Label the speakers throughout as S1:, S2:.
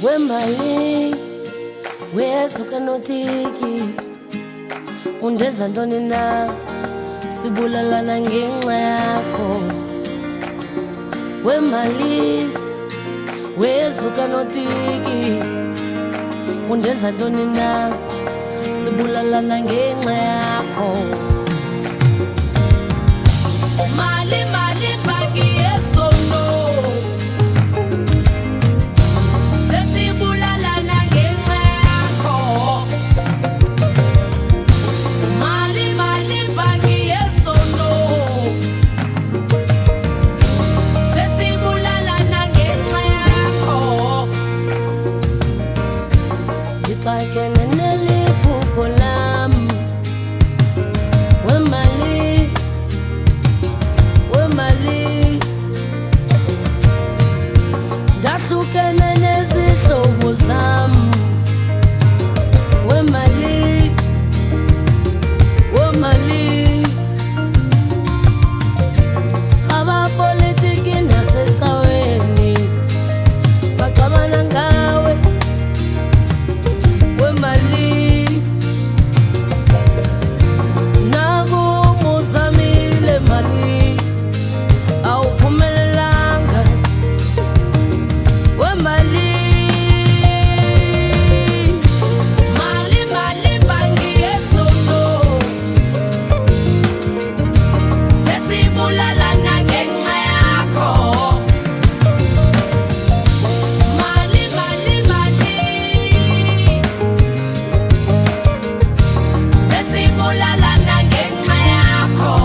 S1: Wembali wesuka notiki, undenza ntoni na? Sibulalana ngenxa yakho. Wembali wesuka notiki, undenza ntoni na? Sibulalana ngenxa yakho. Mali, mali, bhaki yesono, sesibulalana ngenxa yakho. Mali, mali, bhaki yesono, sesibulalana ngenxa yakho. Ndixakene neliphupho lam. Wemali, wemali, ndahlukene nezihlobo zam. Wemali, wemali, abapolitiki nasecaweni baxabana ngawe. Wemali, nakumuzamile mali, awuphumelelanga. Wemali, mali, mali, bangi yesono, sesibulalana ngenxa yakho. Mali, mali, mali, sesibulalana ngenxa yakho.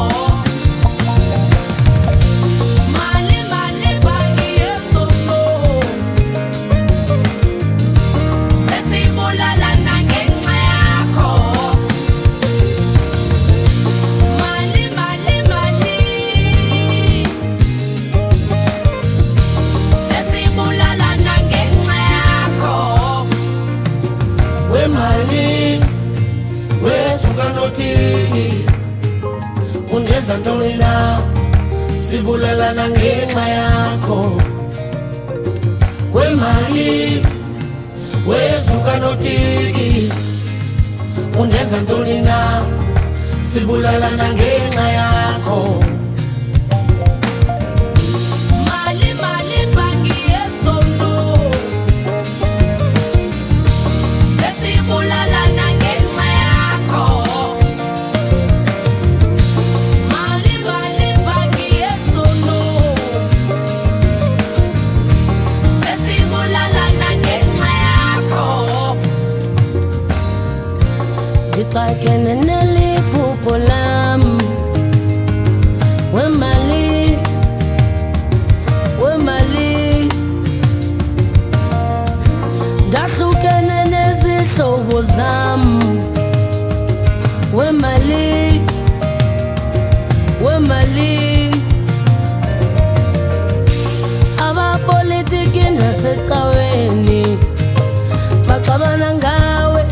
S1: Mali, mali, bangi yesono, sesibulalana ngenxa yakho. Mali, mali, mali, sesibulalana ngenxa yakho. Wemali wesuka notiki, undenza ntoni na? Sibulalana ngenxa yakho. Wemali wesuka notiki, undenza ntoni na? Sibulalana ngenxa yakho. Mali, mali, bhangi yesono, sesibulalana ngenxa yakho. Mali, mali, bhangi yesono, sesibulalana ngenxa yakho. Ndixakene neliphupho lam. Wemali, wemali, ndahlukene nezihlobo zam. Wemali, wemali, abapolitiki nasecaweni baxabana ngawe.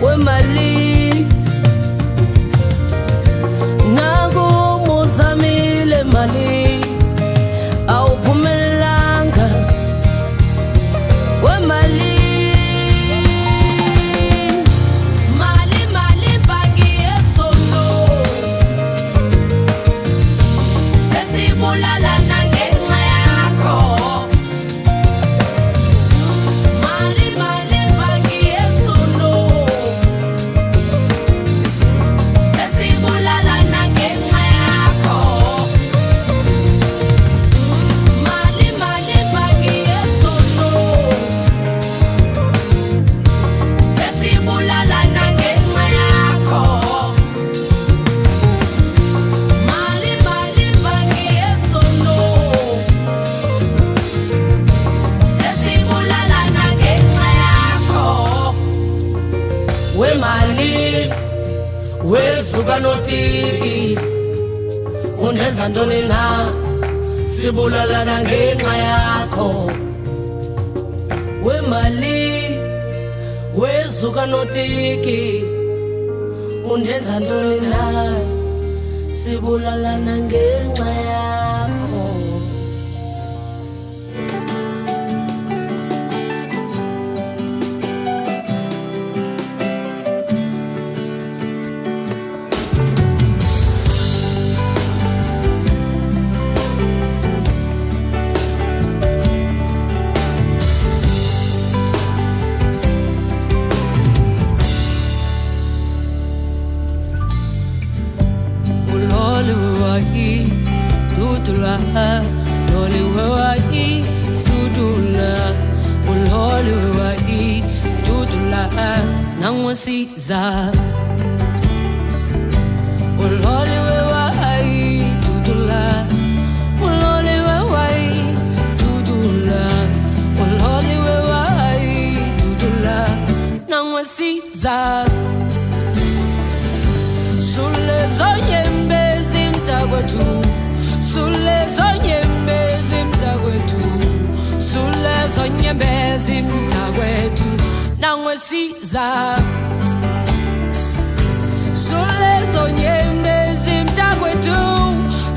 S1: Wemali, nakumuzamile mali, awuphumelelanga. Wemali, mali, mali, bhangi yesono, sesibulalana ngenxa yakho. Mali, mali, bhangi yesono, sesibulalana ngenxa yakho. Mali, mali, bhangi yesono, sesibulalana ngenxa yakho. Mali, mali, bhangi yesono, sesibulalana ngenxa yakho. Wemali wesuka notiki, undenza ntoni na? Sibulalana ngenxa yakho. Wemali wesuka notiki, undenza ntoni na? Sibulalana ngenxa yakho. wayi dudula, loliwe wayi dudula, uloliwe wayi dudula, nangwasiza. Uloliwe wayi dudula, uloliwe wayi dudula, uloliwe wayi dudula, nangwasiza. Sulezo nyembezi mtakwethu, sulezo nyembezi mtakwethu, sulezo nyembezi mtakwethu, nangwesiza. Sulezo nyembezi mtakwethu,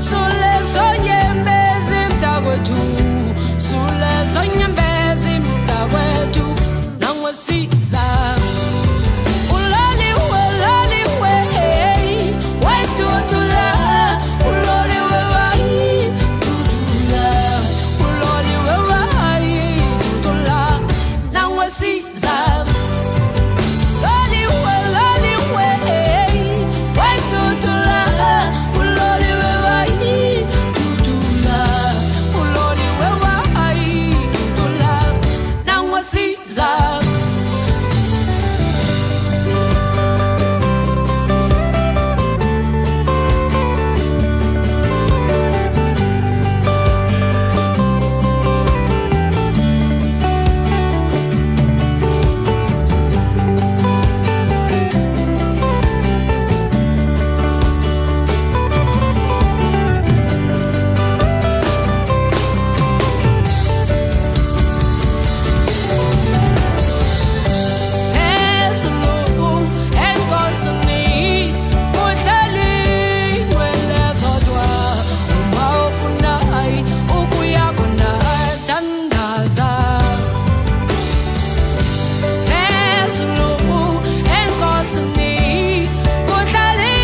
S1: sulezo nyembezi mtakwethu, sulezo nyembezi mtakwethu, nangwesiza. Uloliwe, loliwe, wetutula, uloliwe wayi tutula, uloliwe wayi tutula, nangwesiza. Loliwe, loliwe, wetutula, uloliwe wayi tutula, uloliwe wayi tutula, nangwesiza. Phezulu enkosini kuhleli ingcwele zodwa, uma ufuna ukuya khona thandaza. Phezulu enkosini kuhleli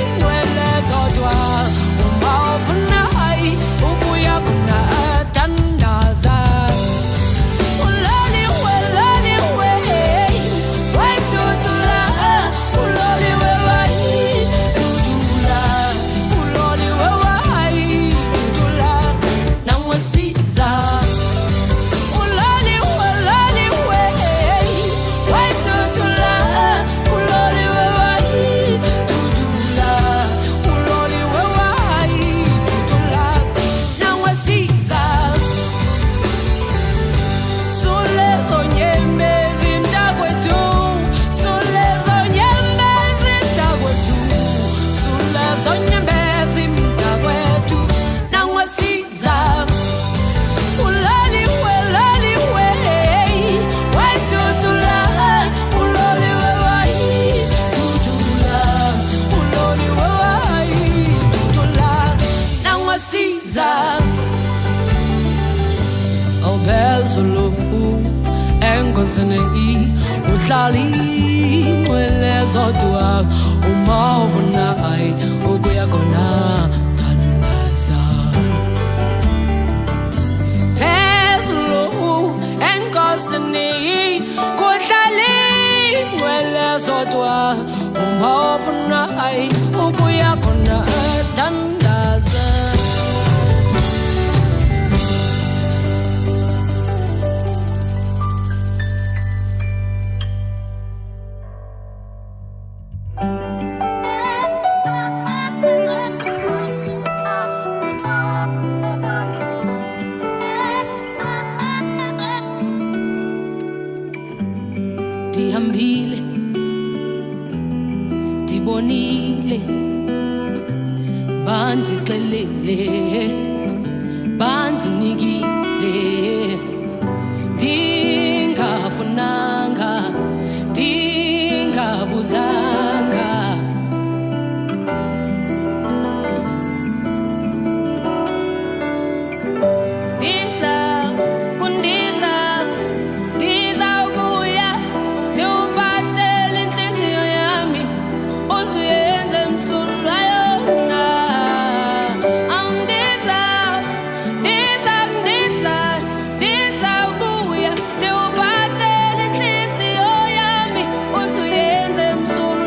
S1: ingcwele zodwa, uma ufuna ukuya khona thandaza. Uloliwe, loliwe, wetutula, uloliwe wayi tutula, uloliwe wayi tutula, nangwesiza. Uloliwe, loliwe, wetutula, uloliwe wayi tutula, uloliwe wayi tutula, nangwesiza. Sulezo nyembezi mtakwethu, sulezo nyembezi mtakwethu, sulezo nyembezi mtakwethu, nangwesiza. Uloliwe, loliwe, wetutula, uloliwe wayi tutula, uloliwe wayi tutula, nangwesiza. Awuphezulu enkosini uhlala ingcwele zodwa, uma ufuna ukuya khona thandaza. Phezulu enkosini kuhlala ingcwele zodwa, uma ufuna ukuya khona thandaza. Ndihambile, ndibonile, bandixelele, bandinikile, ndingafunanga, ndingabuzanga. Ndiza kundiza, ndizawubuya, ndiwuphathele intliziyo yami, uzuyenze msulwa yona. Awundiza, ndiza, ndiza, ndizawubuya, ndiwuphathele intliziyo yami, uzuyenze msulwa.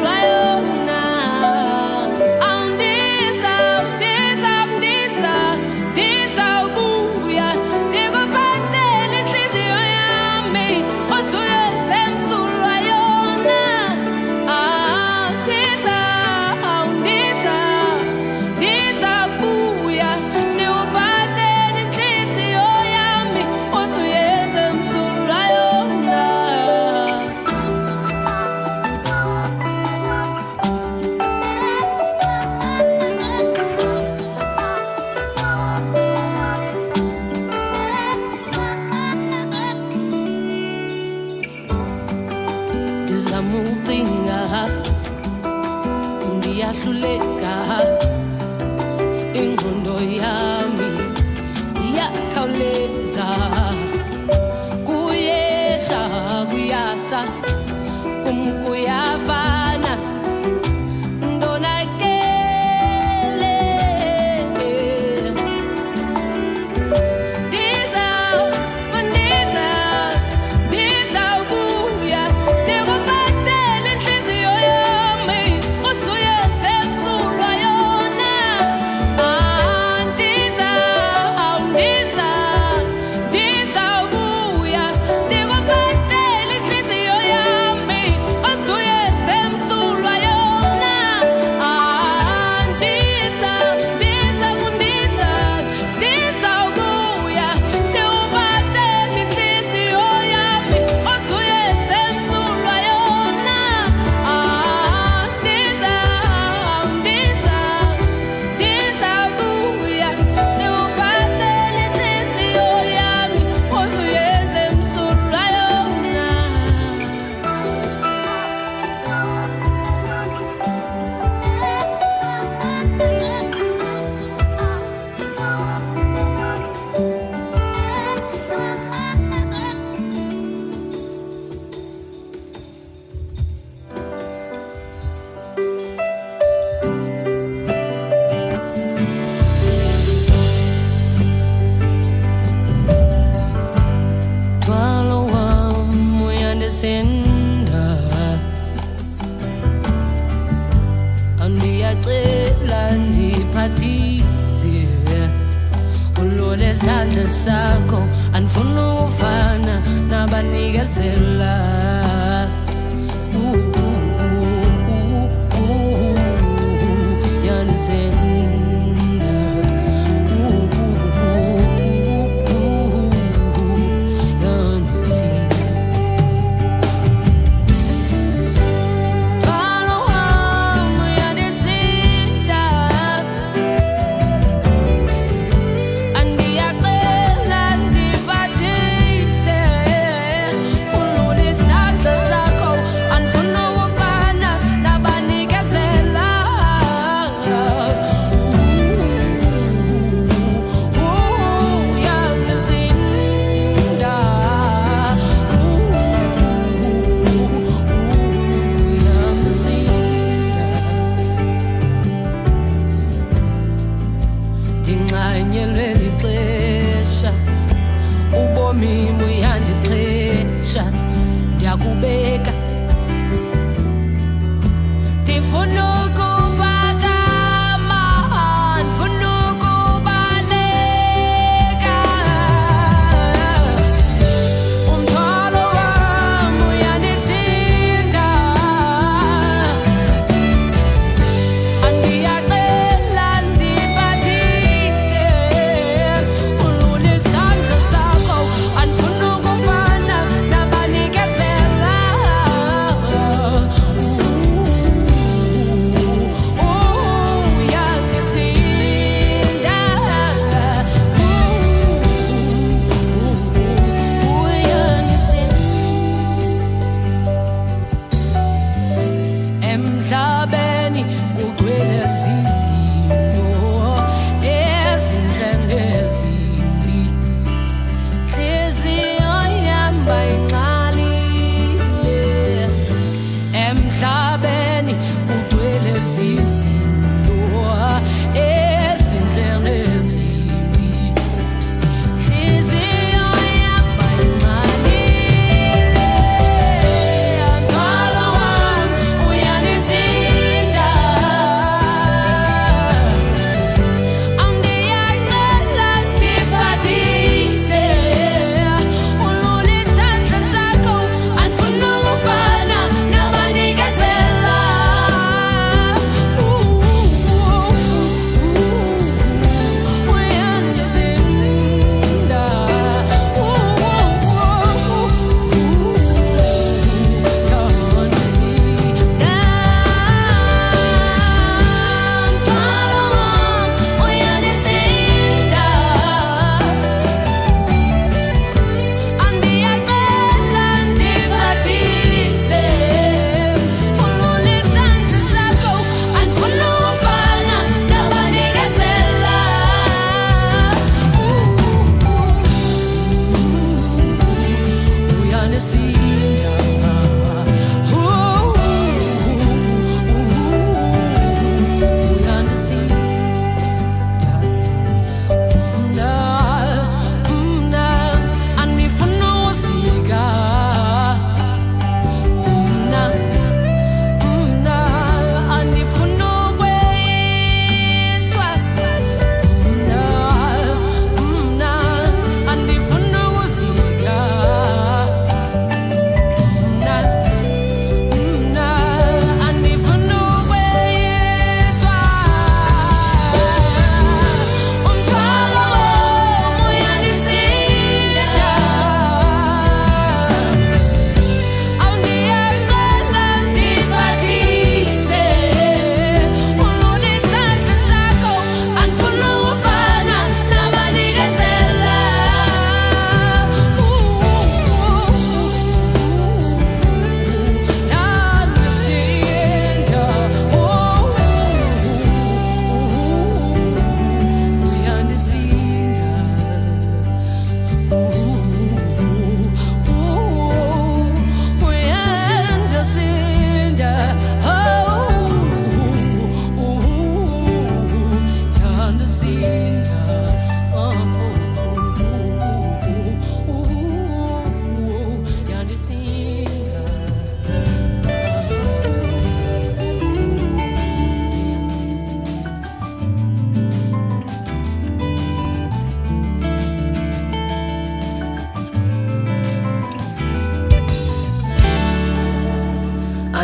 S1: Ndiyaxheleka, ingqondo yami iyakhawuleza, kuyehla kuyasa, kum kuyafana, ndonakele. Ndiza, ndiza, ndizawubuya ndikuphathele intliziyo yami, usuyenze msulwa yona. Ndiza, ndiza, ndizawubuya ndikuphathele intliziyo yami, usuyenze msulwa yona. Ndiza, ndiza, ndiza, ndizawubuya ndikuphathele intliziyo yami, usuyenze msulwa yona. Ndiza, ndiza, ndizawubuya ndikuphathele intliziyo yami, usuyenze msulwa yona. Mthwalo wam uyandisinda, andiyacela ndiphathise, ulule isandla sakho, andifuna ukufana nabanikezela. Yandisinda. Yandisinda. Mthwalo wam uyandisinda, andiyacela ndiphathise, ulule isandla sakho, andifuna ukufana nabanikezela.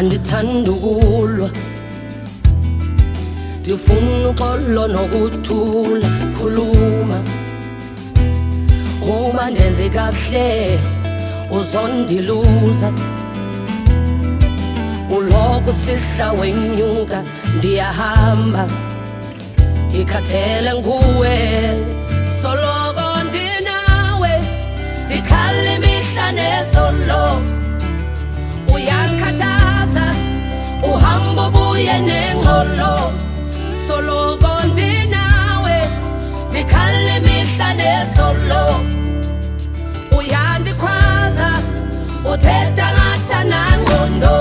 S1: Andithanda ukulwa, ndifuna uxolo nokuthula. Khuluma uma ndenze kakuhle uzondiluza, uloko sihla wenyuka ndiyahamba, ndikhathele nguwe. Soloko ndinawe, ndikhala imihla nezolo. Uyakhathaza uhamba ubuye nengxolo. Soloko ndinawe, ndikhala imihla nezolo. Uyandikhwaza uthetha ngathi nangqondo.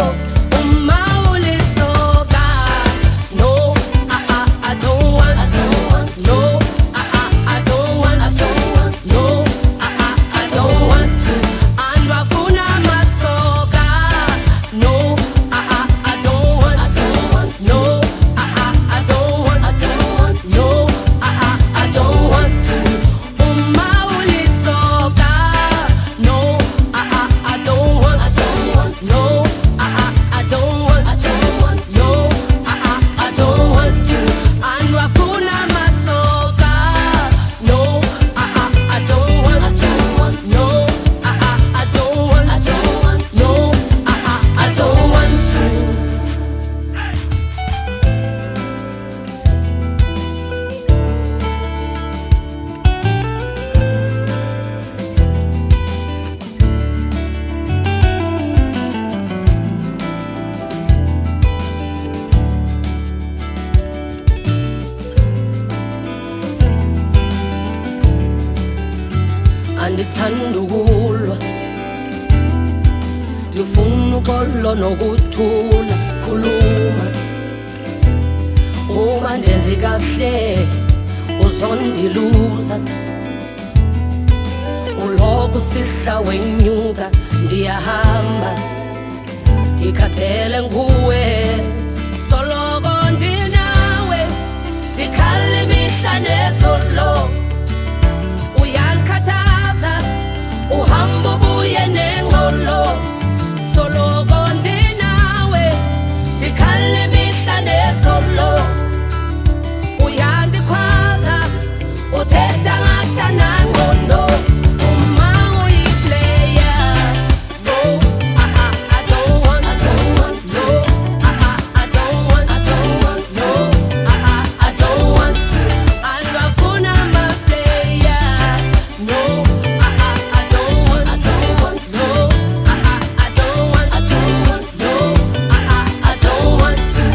S1: Uma ulisoka, no, I don't want to. No, I don't want to. No, I don't want to. Andwafuna masoka. No, I don't want to. No, I don't want to. No, I don't want to. Uma ulisoka. No, I don't want to. No, I don't want to. No, I don't want to. Andwafuna masoka. No, I don't want to. No, I don't want to. No, I don't want to. Andithanda ukulwa, ndifuna uxolo nokuthula. Khuluma uma ndenze kakuhle uzondiluza, uloko sihla wenyuka ndiyahamba, ndikhathele nguwe. Soloko ndinawe, ndikhala imihla nezolo. Uyangikhathaza uhamba ubuye nengxolo. Soloko ndinawe, ndikhala imihla nezolo. Uyandikhwaza uthetha ngathi anangqondo. Uma uyiplayer, no, I don't want to. No, I don't want to. No, I don't want to. Andwafuna amaplayer. No, I don't want to. No, I don't want to. No, I don't want to.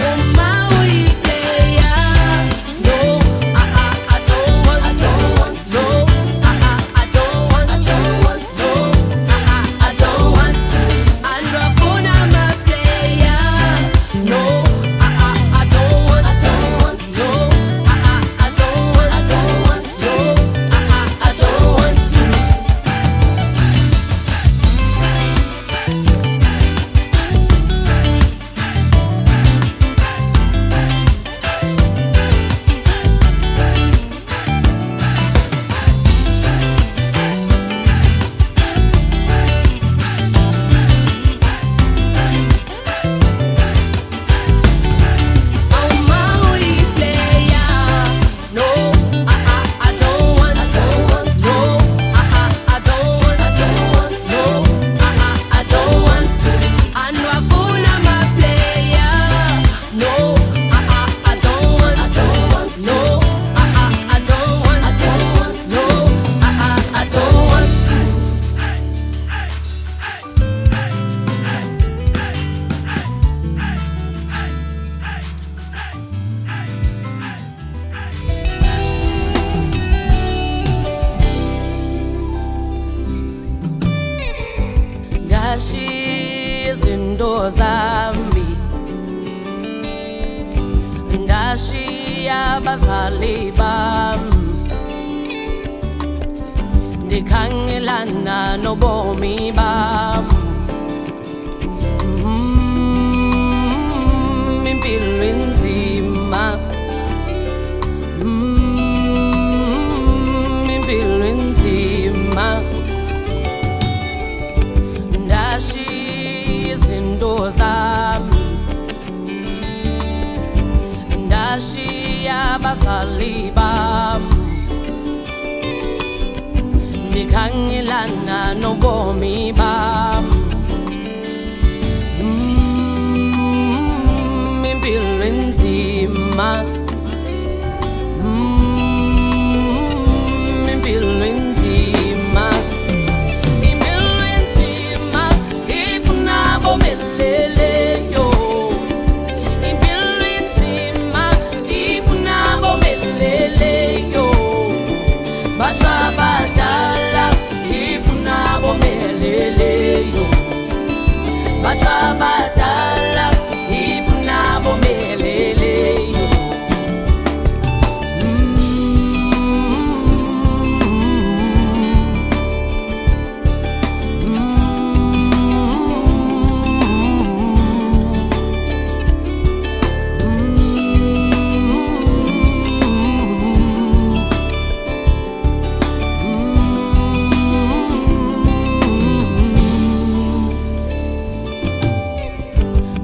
S1: Uma uyiplayer, no, I don't want to. No, I don't want to. No, I don't want to. Andwafuna amaplayer. No, I don't want to. No, I don't want to. No, I don't want to. Uma uyiplayer, no, I don't want to. No, I don't want to. No, I don't want to. Andwafuna amaplayer. No, I don't want to. No, I don't want to. No, I don't want to. Ndashiya izinto zami, ndashiya abazali bam, ndikhangelana nobomi bam. Impilo inzima. Impilo inzima. Ndashiya izinto zami. abazali bam, ndikhangelana nobomi bam. Impilo enzima. Impilo enzima. Impilo enzima ifuna bomeleleyo. Impilo enzima ifuna bomeleleyo. Basha abadala ifuna bomeleleyo. Basha abadala ifuna bomeleleyo.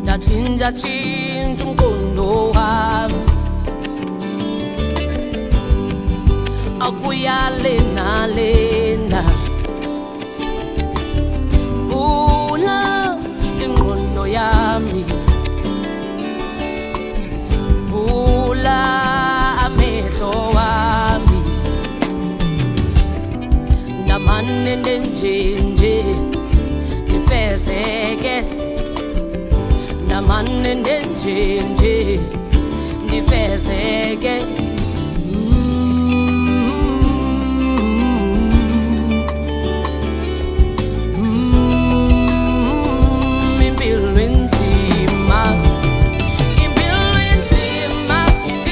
S1: Ndatshintsha tshintsha umqondo wami, akuya lena lena, vula ingqondo yami, vula amehlo wami, ndamane ndenjenje ndifezeke, ndamane ndenjenje ndifezeke. Impilo enzima, impilo enzima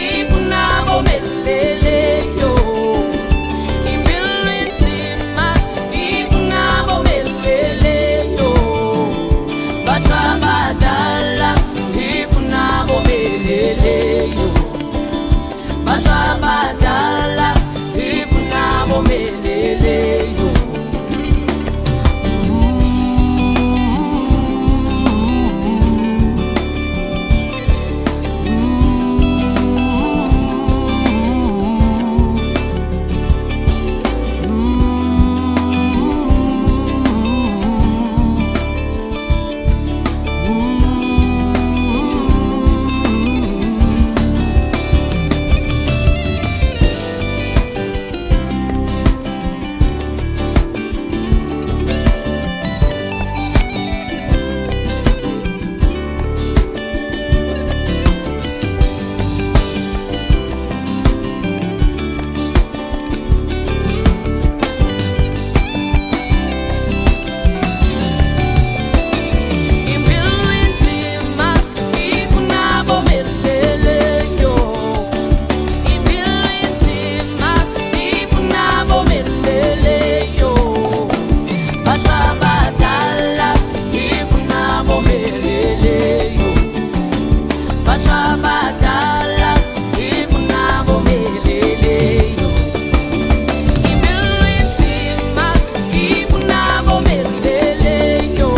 S1: ifuna bomeleleyo. Impilo enzima ifuna bomeleleyo. Basha abadala ifuna bomeleleyo. Basha abadala ifuna bomeleleyo. Impilo enzima ifuna bomeleleyo. Impilo enzima ifuna bomeleleyo. Basha abadala ifuna bomeleleyo. Basha abadala ifuna bomeleleyo. Impilo enzima ifuna bomeleleyo.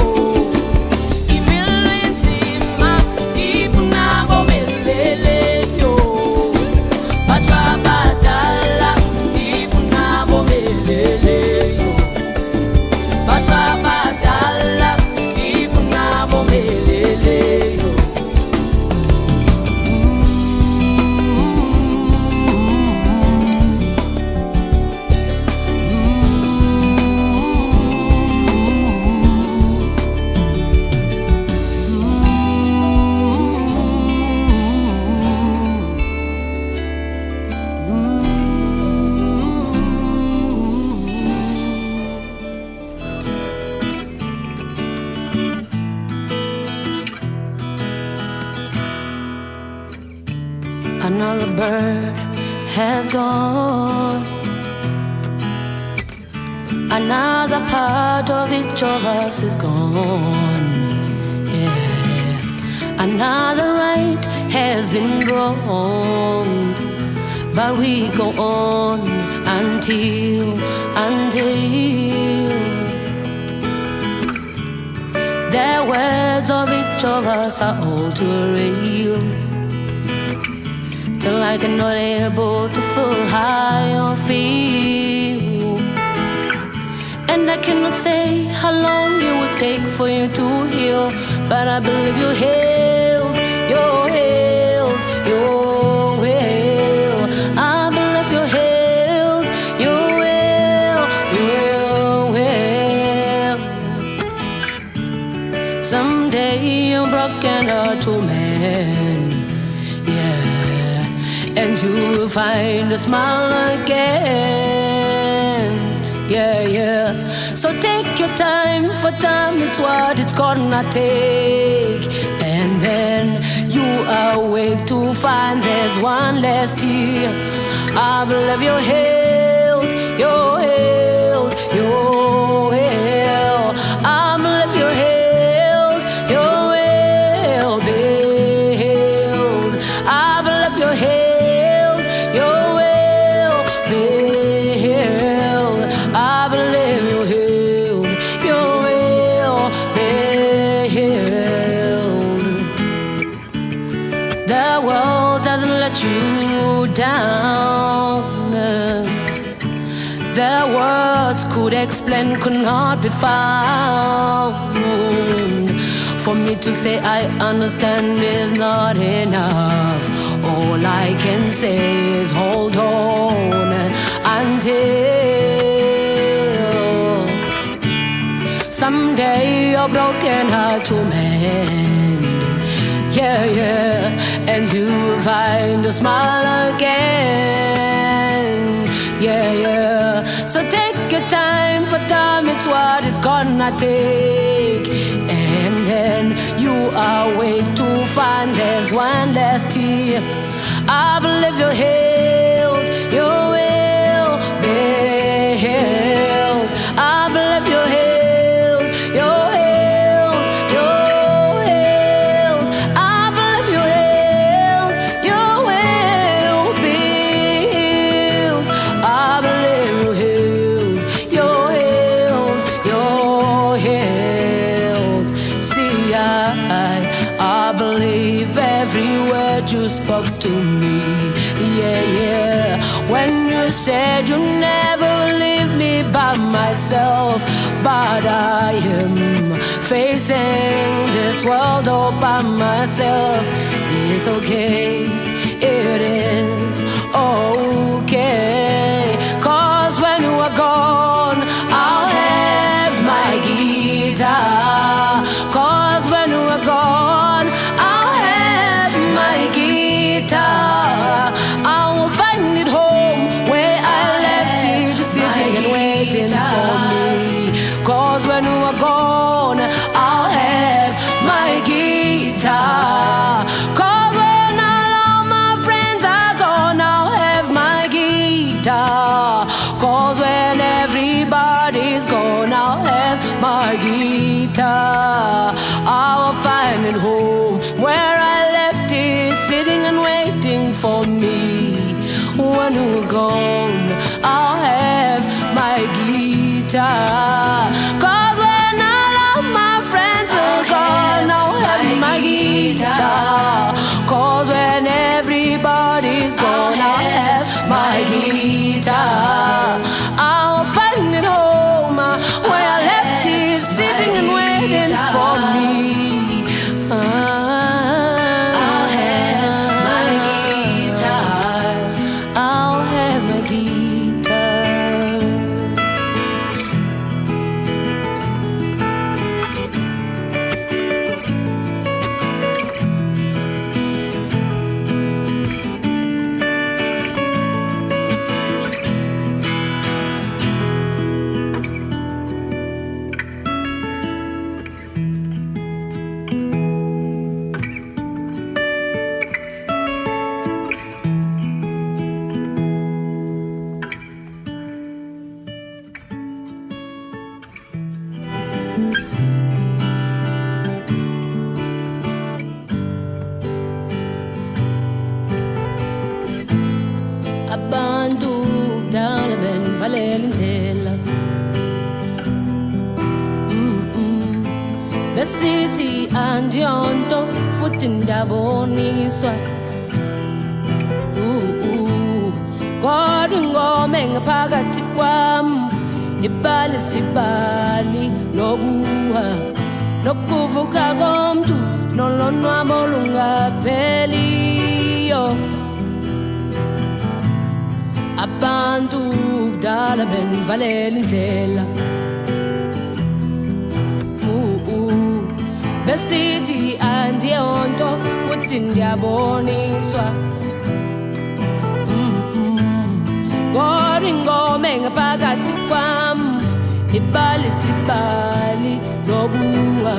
S1: Impilo enzima ifuna bomeleleyo. Basha abadala ifuna bomeleleyo. Basha abadala ifuna bomeleleyo. Another bird has gone. Another part of each of us is gone. Yeah. Another right has been wronged. But we go on until the words of each of us are all too real. Till I cannot able to feel how I feel. And I cannot say how long it would take for you to heal, but I believe you're healed, you're healed, you're healed. I believe you're healed, you're well, you're well. Someday you're broken heart to mend, yeah, and you will find a smile again, yeah, yeah. So take your time, for time it's what it's gonna take. And then you awake to find there's one less tear. I believe you're healed, you're healed, you're healed. I believe you're healed, you're well be healed. I believe you're healed, you're well be healed. I believe you're healed, you're well be healed. The world doesn't let you down. The words could explain could not be found. For me to say I understand is not enough. All I can say is hold on until someday your broken heart will mend. Yeah, yeah, and you will find a smile again. Yeah, yeah. So take your time, for time it's what it's gonna take. And then you awake to find there's one less tear. I believe you're healed, you will be healed. I believe you're healed, you're healed, you're healed. I believe you're healed, you will be healed. I believe you're healed, you're healed, you're healed. See, I believe every word you spoke to me. Yeah, yeah. When you said you never leave me by myself, but I am facing this world all by myself. It's okay, it is okay. 'Cause when you are gone, I'll have my guitar. 'Cause when you are gone, I'll have my guitar. I will find it home where I left it, sitting and waiting for me. 'Cause when you are gone, I'll have my guitar. 'Cause when all of my friends are gone, I'll have my guitar. 'Cause when everybody's gone, I'll have my guitar. I will find it home where I left it, sitting and waiting for me. When you're gone, I'll have my guitar. 'Cause when all of my friends are gone, I'll have my guitar. 'Cause when everybody's gone, I'll have my guitar. I'll find it home where I left it, sitting and waiting for me.
S2: I'll have my guitar.
S1: I'll have my guitar. Abantu kudala benivalela indlela, besithi andiyonto futhi ndaboniswa. Ngaphakathi kwam ibali sibali lokuwa lokuvuka komntu nolonwabo lungapheliyo. Abantu kudala bendivalela indlela, besithi andiyonto futhi ndiyaboniswa. Kodwa ingoma engaphakathi kwam ibali sibali lokuwa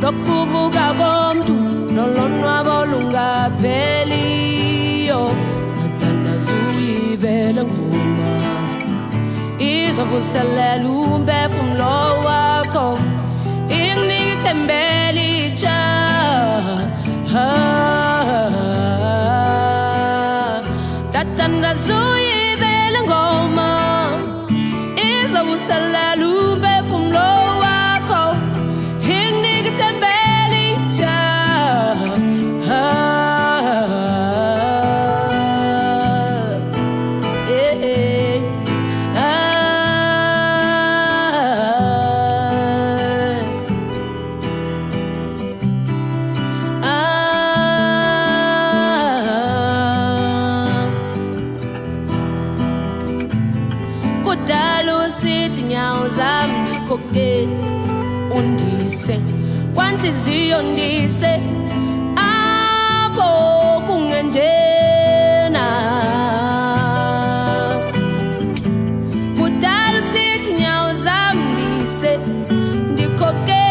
S1: lokuvuka komntu nolonwabo lungapheliyo. Nathandaza uyivele ngoma izovuselela umphefumlo wakho, inginike ithemba elitsha. Tathandaza uyivele ngoma izovuselela umphefumlo wakho, inginike ithemba elitsha. Eh, eh. Ah. Ah. Kudala usithi nyawo zam ndikhoke, undise kwantliziyo, ndise apho kungenjena. Kudala usithi nyawo zam ndise ndikhoke,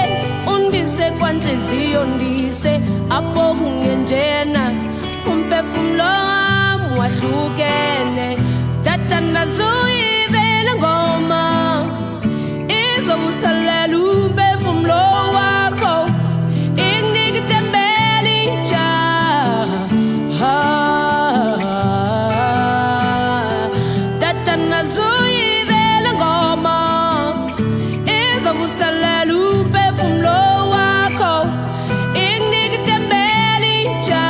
S1: undise kwantliziyo, ndise apho kungenjena. Umphefumlo wam wahlukene. Tathandaza uyivele ngoma izovuselela umphefumlo wakho, inginike ithemba elitsha. Tathandaza uyivele ngoma izovuselela umphefumlo wakho, inginike ithemba elitsha.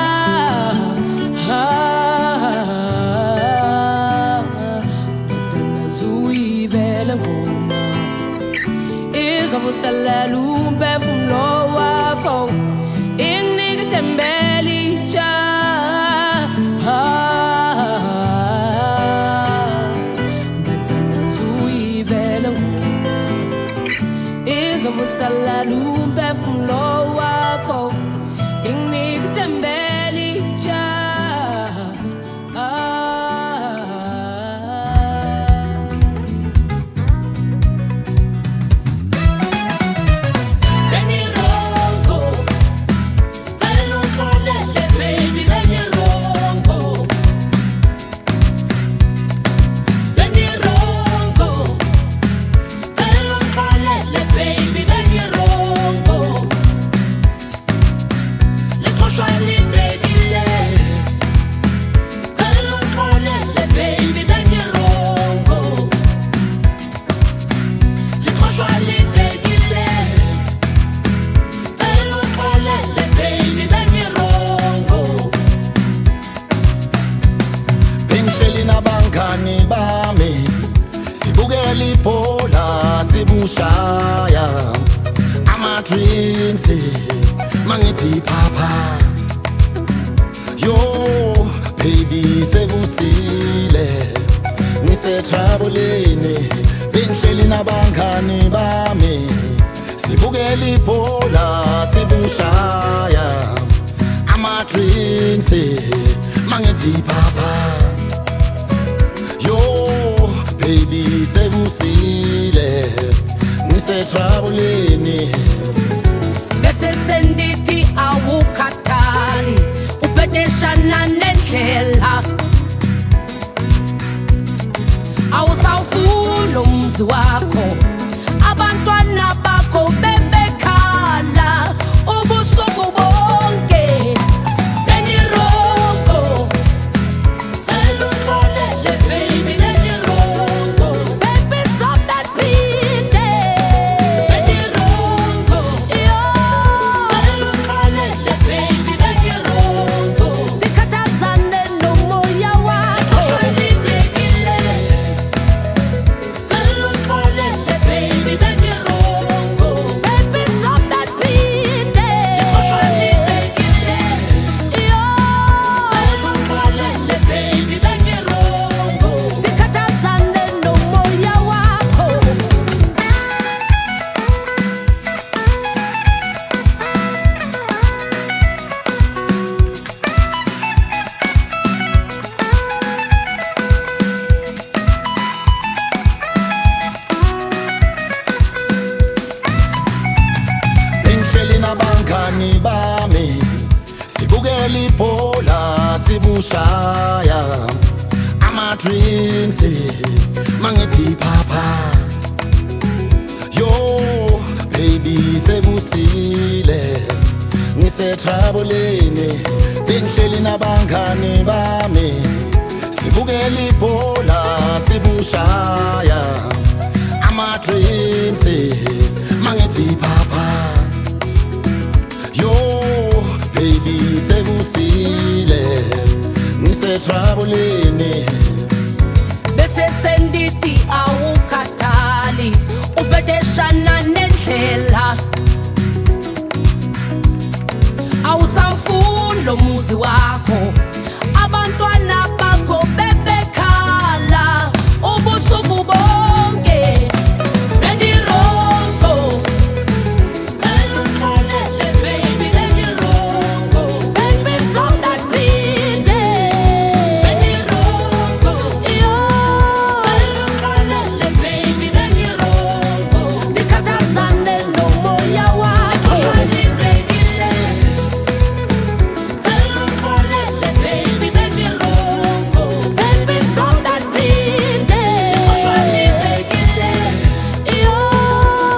S1: Tathandaza uyivele ngoma izovuselela umphefumlo wakho, inginike ithemba elitsha. Ngathandaza uyivele ngoma izovuselela umphefumlo wakho, inginike ithemba elitsha.
S2: Bengi-wrong. Cela ungixolele baby, bengi-wrong. Bengi-wrong. Cela ungixolele baby, bengi-wrong. Lixhoshwa libhekile. Cela ungixolele baby, bengi-wrong. Lixhoshwa libhekile. Cela ungixolele baby, bengi-wrong.
S3: Bengihleli nabangani bami sibukela ibhola, sibushaya ama-drinks, mangithi phapha yo baby, sekusile ngise-trouble-ini. Bengihleli nabangani bami sibukela ibhola, sibushaya ama-drinks, mangithi phapha yo baby, sekusile ngise-trouble-ini.
S1: Bese sendithi awukhathali, ubhedeshana nendlela, awusawufuni umzi wakho, abantwana bakho bebekhala ubusuku bonke. Bengi-wrong.
S2: Cela ungixolele baby, bengi-wrong.
S1: Baby, sobephinde.
S2: Bengi-wrong.
S1: Yo.
S2: Cela ungixolele baby, bengi-wrong.
S1: Ndikhathazane nomoya wakho.
S2: Lixhoshwa libhekile.
S3: Sibushaya ama-drinks, mangithi phapha. Yo baby, sekusile, ngisetraboleni, bengihleli nabangani bami, sibukela ibhola, sibushaya ama-drinks, mangithi phapha. Yo baby, sekusile, ngisetraboleni.
S1: Bese sendithi awukhathali, ubhedeshana nendlela, awusamfuni lo muzi wakho, abantwana bakho bebekhala ubusuku bonke. Bendirongo.
S2: Cela ungixolele baby, bengirongo.
S1: Bengisongaphinde.
S2: Bengirongo.
S1: Yo.
S2: Cela ungixolele baby, bengirongo.
S1: Ndikhathazane nomoya wakho.
S2: Ushwalibekile. Cela ungixolele baby, bengirongo.
S1: Bengisongaphinde.
S2: Ushwalibekile.
S1: Yo.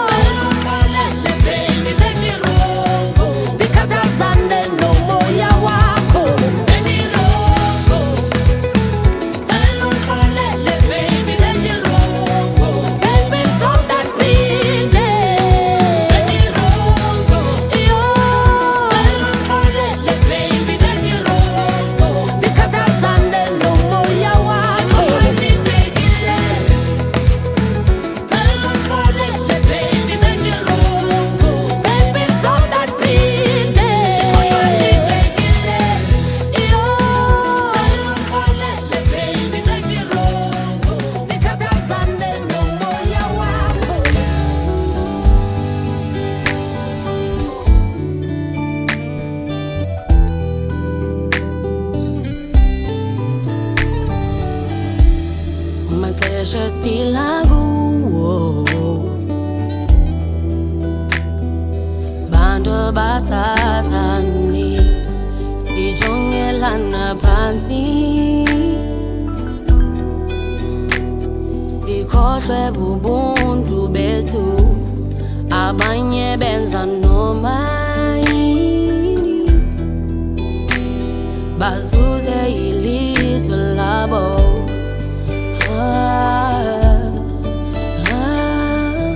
S2: Cela ungixolele baby, bengirongo.
S1: Ndikhathazane nomoya wakho.
S2: Bengirongo. Cela ungixolele baby, bengirongo.
S1: Bengisongaphinde.
S2: Bengirongo.
S1: Yo.
S2: Cela ungixolele baby, bengirongo.
S1: Ndikhathazane nomoya wakho.
S2: Ushwalibekile. Cela ungixolele baby, bengirongo.
S1: Bengisongaphinde.
S2: Ushwalibekile.
S1: Yo.
S2: Cela ungixolele baby, bengirongo.
S1: Ndikhathazane nomoya wakho. Maxesha esiphila kuwo, bantu basazani, sijongelana phantsi, sikhohlwe bubuntu bethu, abanye benza noma yini bazuze ilizwe labo. Ah, ah.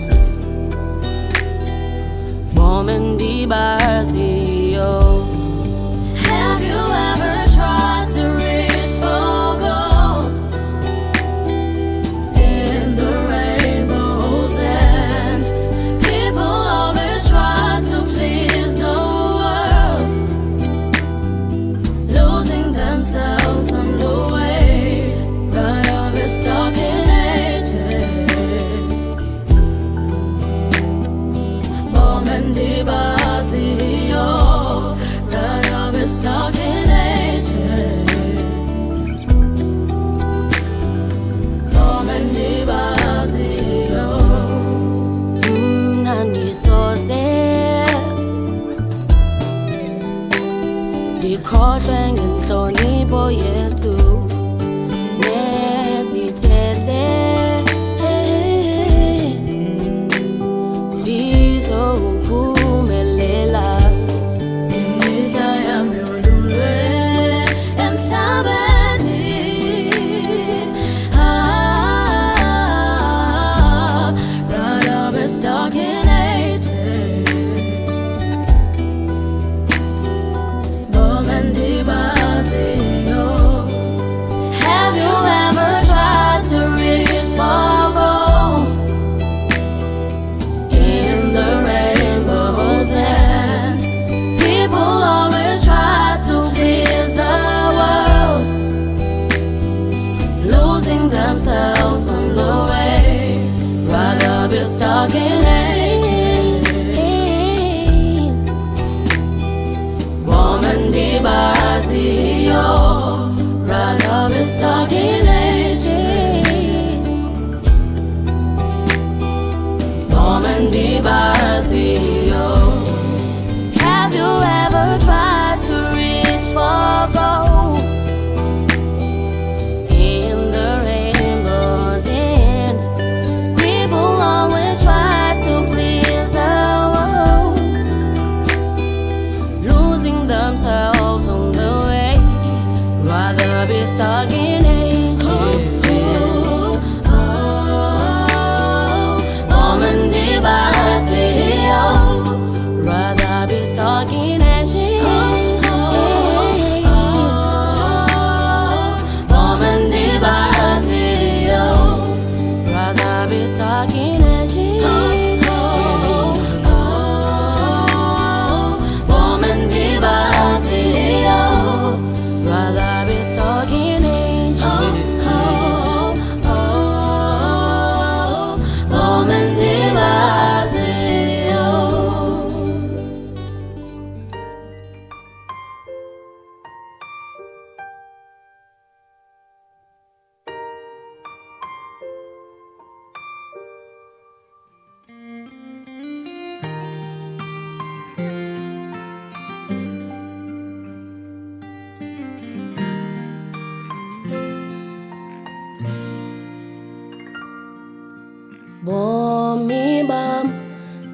S1: Woman ndibaziyo. Have you ever tried to reach for gold in the rainbow's end? People always try to please the world, losing themselves on the way. Right up is stuck in ages. Woman ndibaziyo. Right up is stuck in ages. Woman ndibaziyo. Mna ndisoze ndikhohlwe ngenhlonipho yethu nezithethe, ndizophumelela. Imihla yam yolulwe emhlabeni. Ah, right up is stuck in ages. Woman ndibaziyo. Have you ever tried to reach for gold in the rainbow's end? People always try to please the world, losing themselves on the way. Rather be stuck in ages. Woman ndibaziyo. Rather be stuck in ages. Woman ndibaziyo. Have you ever tried to reach for gold?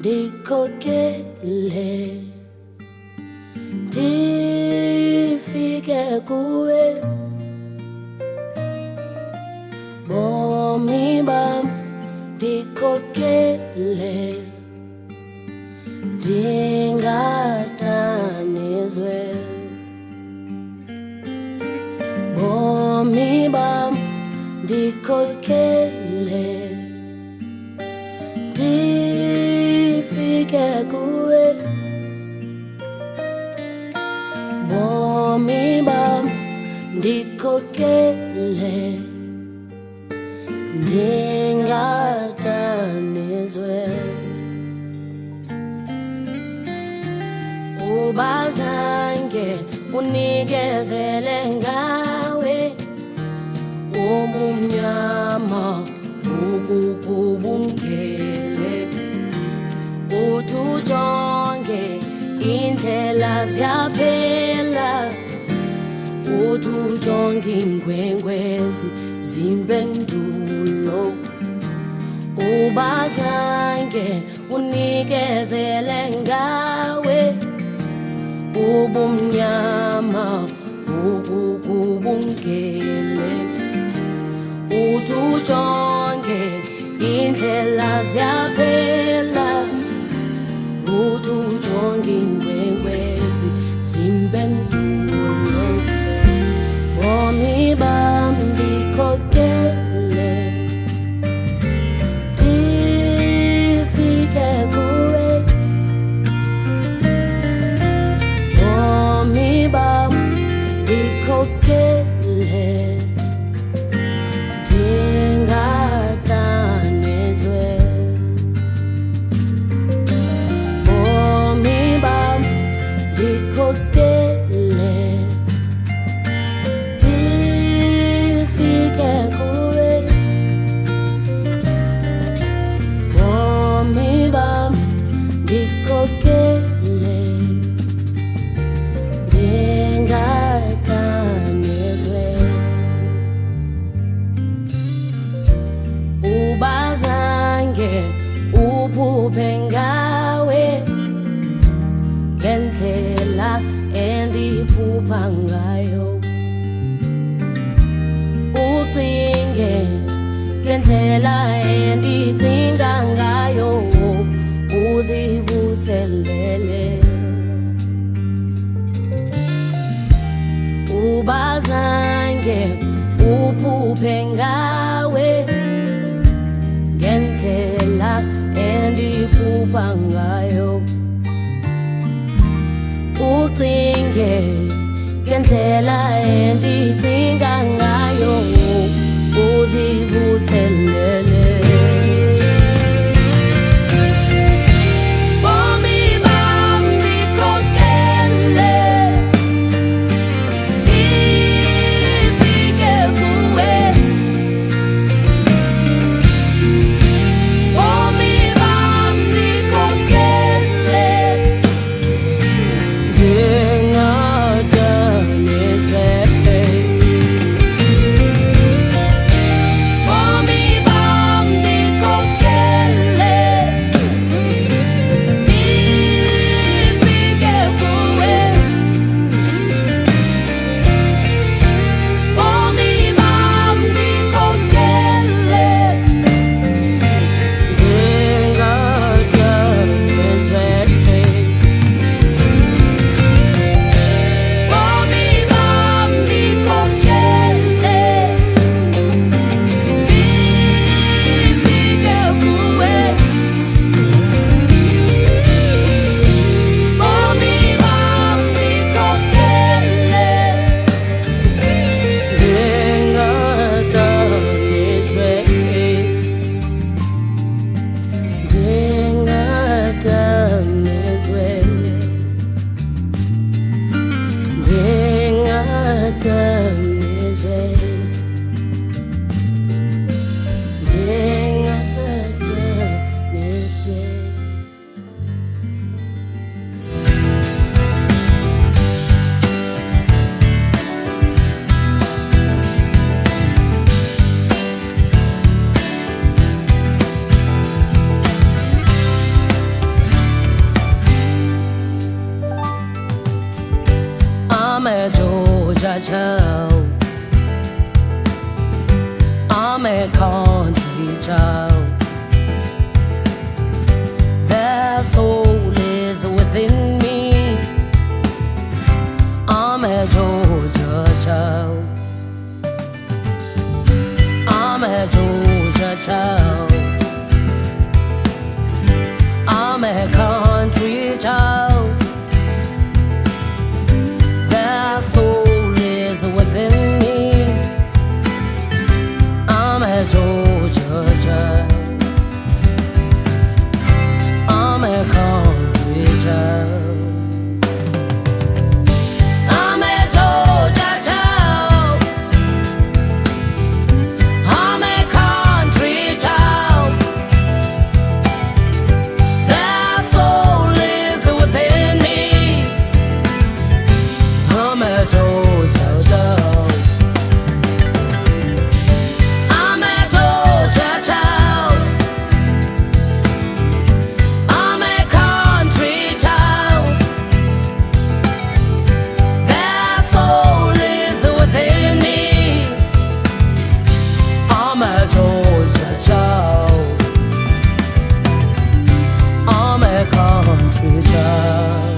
S1: Ndikhokele ndifike kuwe. Bomi bam ndikhokele ndingadaniswe. Bomi bam ndikhokele ndifike kuwe. Bomi bam ndikhokele ndingadaniswe. Ubazange unikezele ngawe, ubumnyama ukugubungele. Uthi ujonge indlela ziyaphela, uthi ujonge iinkwenkwezi zimpendulo. Ubazange unikezele ngawe, ubumnyama ukugubungele. Uthi ujonge indlela ziyaphela, uthi ujonge iinkwenkwezi zimpendulo. Bomi bam ndikhokele ndifike kuwe. Bomi bam ndikhokele ndingadaniswe. Bomi bam ndikhokele ndifike kuwe. Bomi bam ndikhokele ndingadaniswe. Ubazange uphuphe ngawe ngendlela endiphupha ngayo, ucinge ngendlela endicinga ngayo, uzivuselele. Ubazange uphuphe ngawe ngendlela endiphupha ngayo, ucinge ngendlela endicinga ngayo, uzivuselele. Bomi bam ndikhokele ndifike kuwe. Bomi bam ndikhokele ndingadaniswe. I'm a country child. Their soul is within me. I'm a Georgia child. I'm a Georgia child. I'm a country child. Their soul is within me. I'm a Georgia child. I'm a country child. I'm a Georgia child. I'm a country child. Their soul is within me. I'm a Georgia child. I'm a Georgia child. I'm a country child. Their soul is within me. I'm a Georgia child. I'm a country child.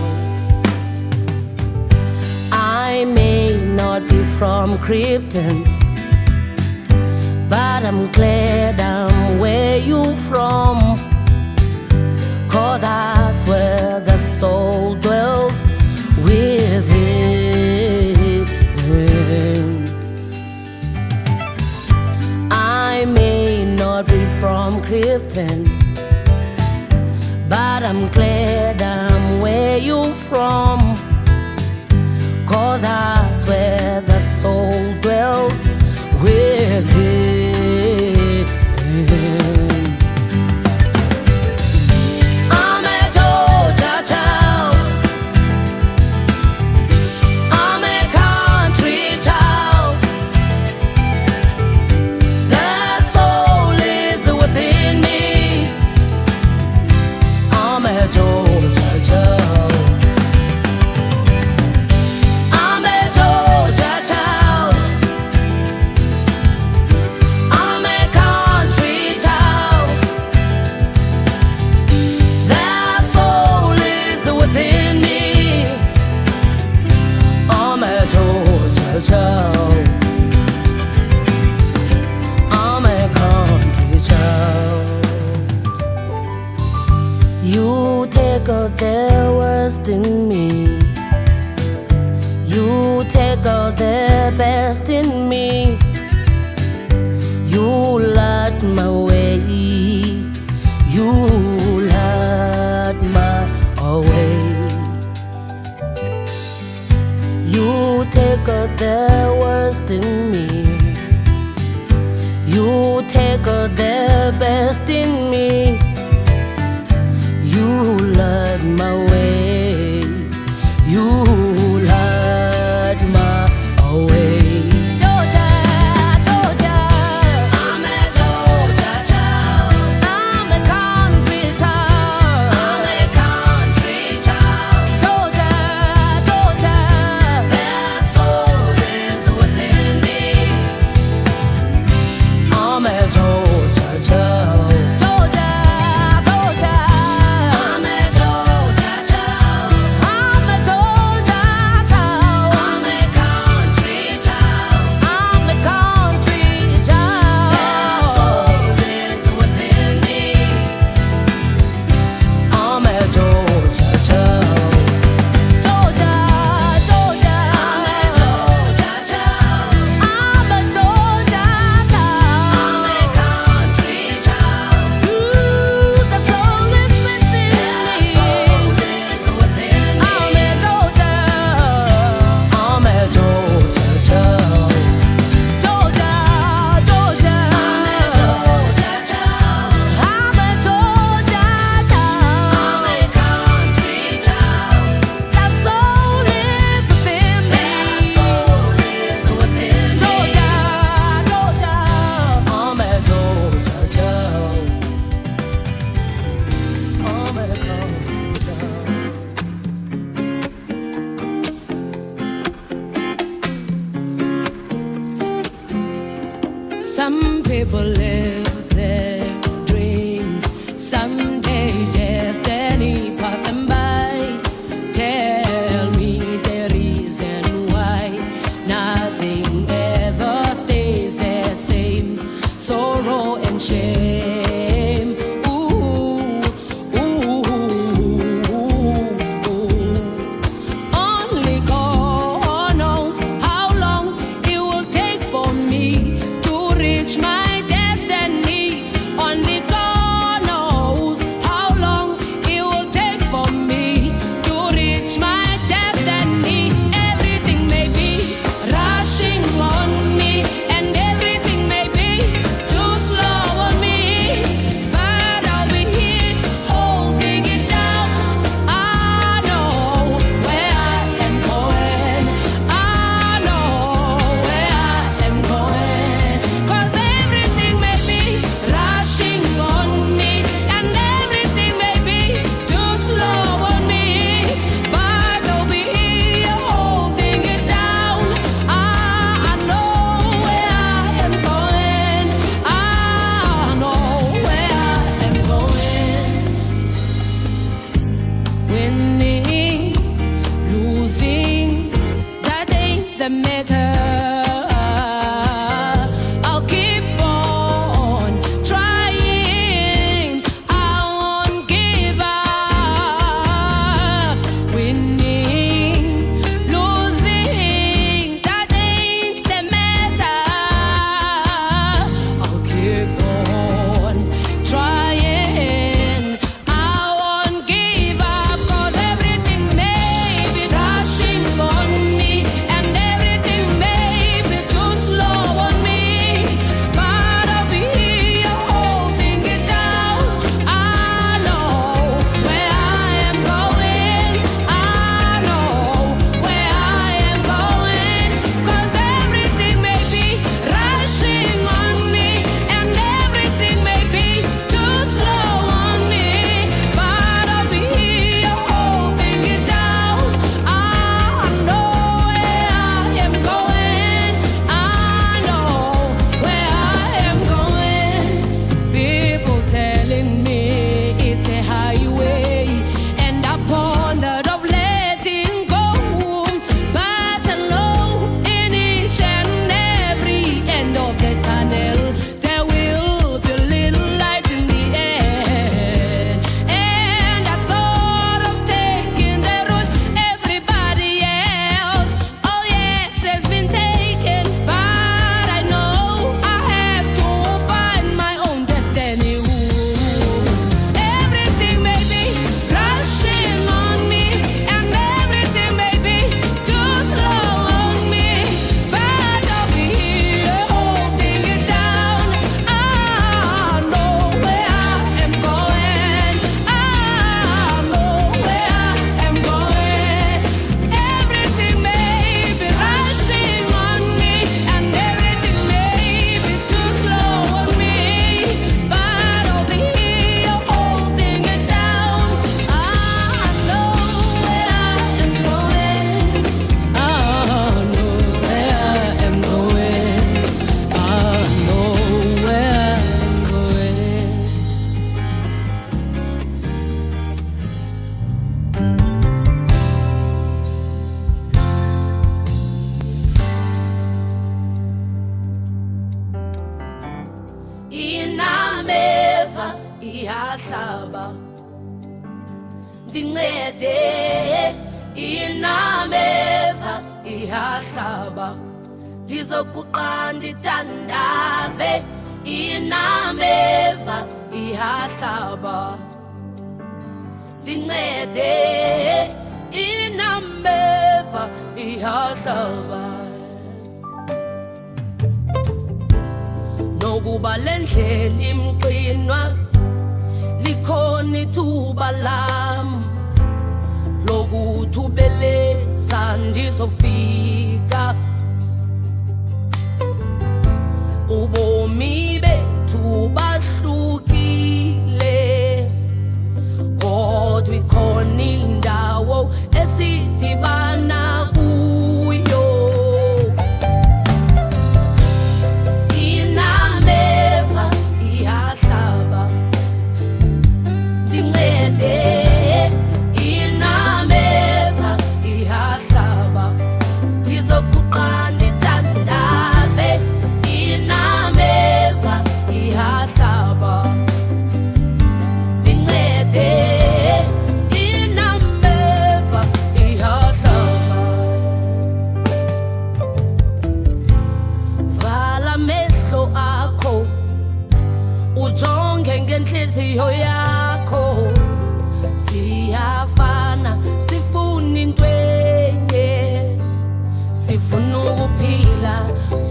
S1: I may not be from Krypton, but I'm glad I'm where you from. 'Cause that's where the soul dwells within. I may not be from Krypton, but I'm glad I'm where you from. 'Cause that's where the soul dwells within. I'm a Georgia child. I'm a country child. The soul is within me. I'm a Georgia child. I'm a Georgia child. I'm a country child. The soul is within me. I'm a Georgia child. I'm a country child. You take out the worst in me. You take out the best in me. You light my way. You light my way. You take out the worst in me. You take out the best in me. You light my way. You light my way. Georgia, Georgia. I'm a Georgia child. I'm a country child. I'm a country child. Georgia, Georgia. Their soul is within me. I'm a Georgia child. Georgia, Some people live their dreams. Someday destiny pass them by. Tell me the reason why nothing ever stays the same. Sorrow and shame. Ooh, ooh, ooh, ooh. Only God knows how long it will take for me to reach my destiny. Only God knows how long it will take for me to reach my destiny. Everything may be rushing on me, and everything may be too slow on me. But I'll be here holding it down. I know where I am going. I know where I am going. 'Cause everything may be rushing on me, and everything may be too slow on me. But I'll be here holding it down. I know where I am going. I know where I am going. Winning, losing, that ain't the matter. I'll keep on trying. I won't give up. Winning, losing, that ain't the matter. I'll keep on trying. I won't give up 'cause everything may be rushing on me, and everything may be too slow on me. But I'll be here holding it down. I know where I am going. I know where I am going. 'Cause everything may be rushing on me, and everything may be too slow on me. But I'll be here holding it down. I know where I am going. I know where I am going. People telling me it's a highway, and I pondered of letting go. But I know in each and every end of the tunnel there will be a little light in the end. And I thought of taking the route everybody else, oh yes, has been taken. But I know I have to find my own destiny. Everything may be rushing on me, and everything may be too slow on me. But I'll be here holding it down. I know where I am going. I know where I am going. Everything may be rushing on me, and everything may be too slow on me. But I'll be here holding it down. I know where I am going. I know where I am going. I know where I'm going. Inameva iyahlaba, ndincede. Inameva iyahlaba, ndizokuqa ndithandaze. Inameva iyahlaba, ndincede. Inameva iyahlaba. Nokuba le ndlela imxinwa, likhona ithuba lam lokuthubeleza, ndizofika. Ubomi bethu bahlukile, kodwa ikhona indawo esidibana kuyo. nenhliziyo yakho siyafana, sifuna intwenye, sifuna ukuphila.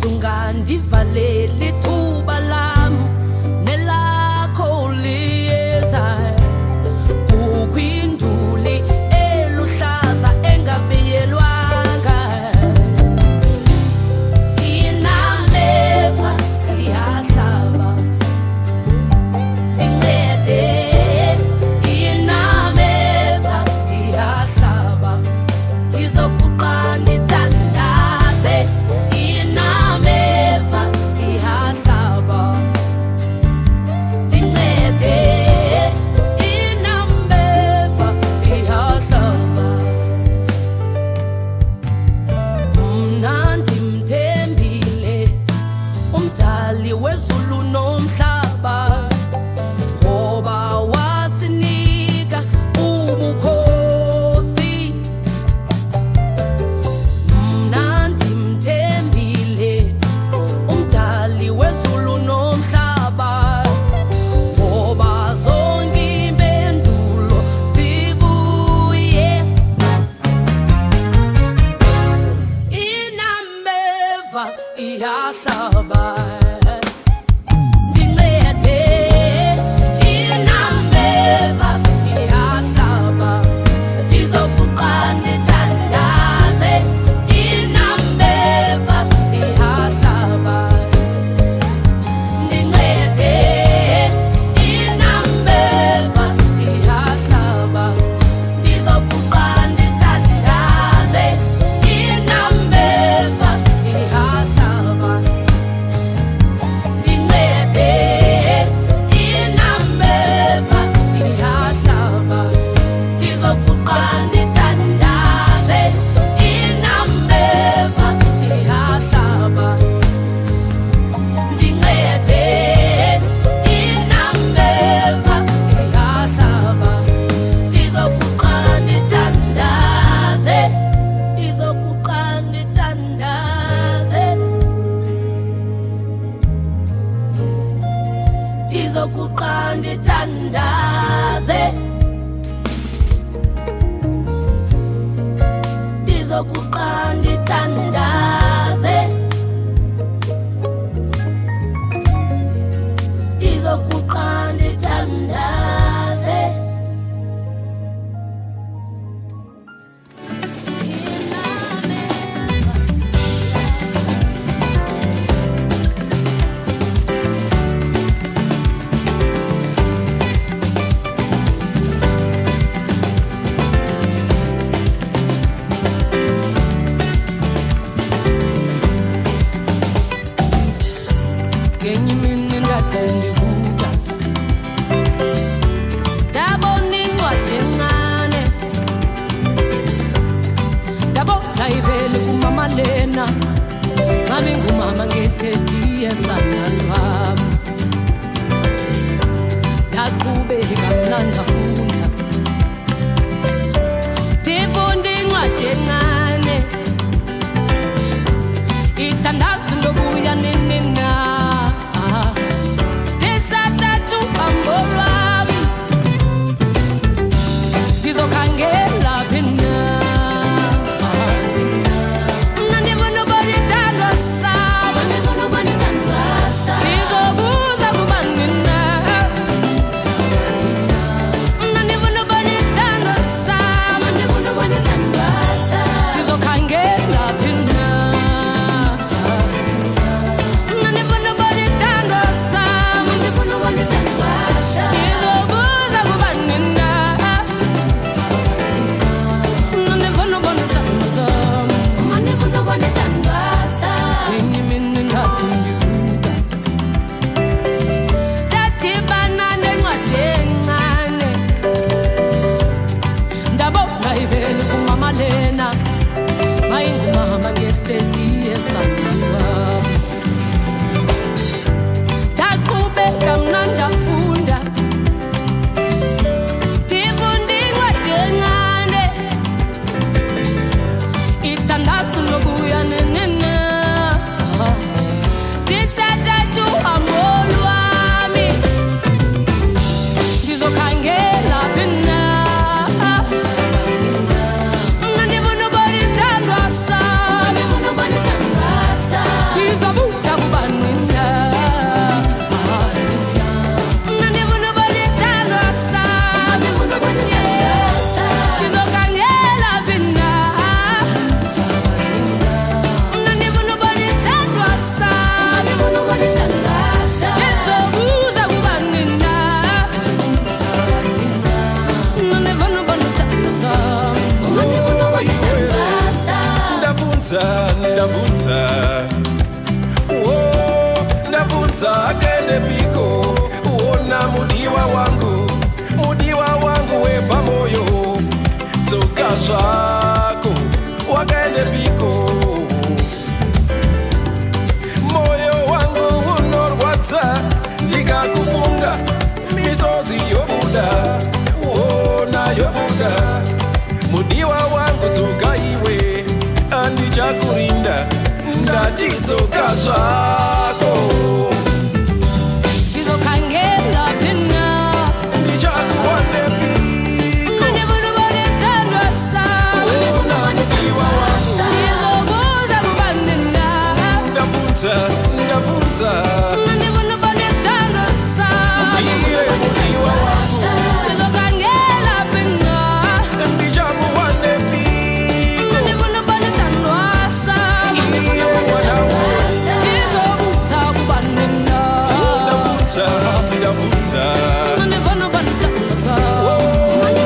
S1: Sungandivaleli ithuba lam nelakho liyeza. Kukho induli eluhlaza engabiyelwanga, inameva iyahlaba. Ndincede, inameva iyahlaba, ndizokuqa ndithandaze. Inameva iyahlaba, ndincede, inameva iyahlaba. Mna ndimthembile umdali wezulu nomhlaba, ngoba wasinika ubukhosi. Mna ndimthembile umdali wezulu nomhlaba, ngoba zonke impendulo zikuye. Inameva iyahlaba, ndincede, inameva iyahlaba, ndizokuqa ndithandaze. Inameva iyahlaba, ndincede, inameva iyahlaba, ndizokuqa ndithandaze. Inameva iyahlaba, ndincede, inameva iyahlaba, ndizokuqa ndithandaze. Inameva iyahlaba, ndincede, inameva iyahlaba, ndizokuqa ndithandaze, ndizokuqa ndithandaze, ndizokuqa ndithandaze, ndizokuqa ndithandaze, ndizokuqa ndithandaze. Ngenye imini ndathi ndivuka, ndabona incwadi encane, ndabona ivele kumama lena. Nami ngumama ngetetiye sana lwam. Ndaqhubeka mna ndafunda, ndifunda incwadi encane ithandazi ndobuya nini na. Ndisathatha uhambo lwam, ndizokhangela phi na? Mna ndifuna ubona isithandwa sam, ndizobuza kubani na?
S4: Ndabvunza, ndabvunza, oh, ndabvunza akaendepiko? Ona mudiwa wangu, mudiwa wangu wepamoyo, dzoka zvako, wakaendepiko? Moyo wangu unorwadza ndikakufunga, misozi yobuda, ona yobuda. Mudiwa wangu, dzoka iwe, andichakurinda, ndati dzoka zvako.
S1: Ngizokhangela phi na?
S4: Ndichakuwanepiko?
S1: Andifuna ubona isithandwa sam. Ngizobuza kubani na?
S4: Ndabvunza, ndabvunza.
S1: Andifuna ubona isithandwa sam.
S4: Iye mudiwa wangu.
S1: Ngizokhangela phi na?
S4: Ndichamuwanepiko?
S1: Andifuna ubona isithandwa sam.
S4: Iye mwanangu.
S1: Ngizobuza kubani na?
S4: Ndabvunza, ndabvunza.
S1: Andifuna ubona isithandwa sam.
S4: Oh, iwe.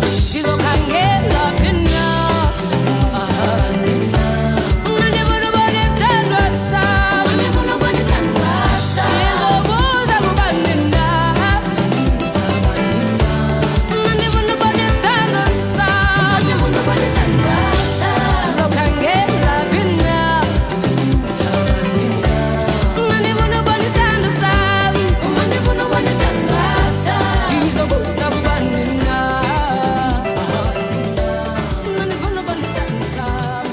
S1: Ngizokhangela phi na? Andifuna ubona isithandwa sam. Ngizobuza kubani na? Andifuna ubona isithandwa sam. Ngizokhangela phi na? Andifuna ubona isithandwa sam. Ngizobuza kubani na? Andifuna ubona isithandwa sam.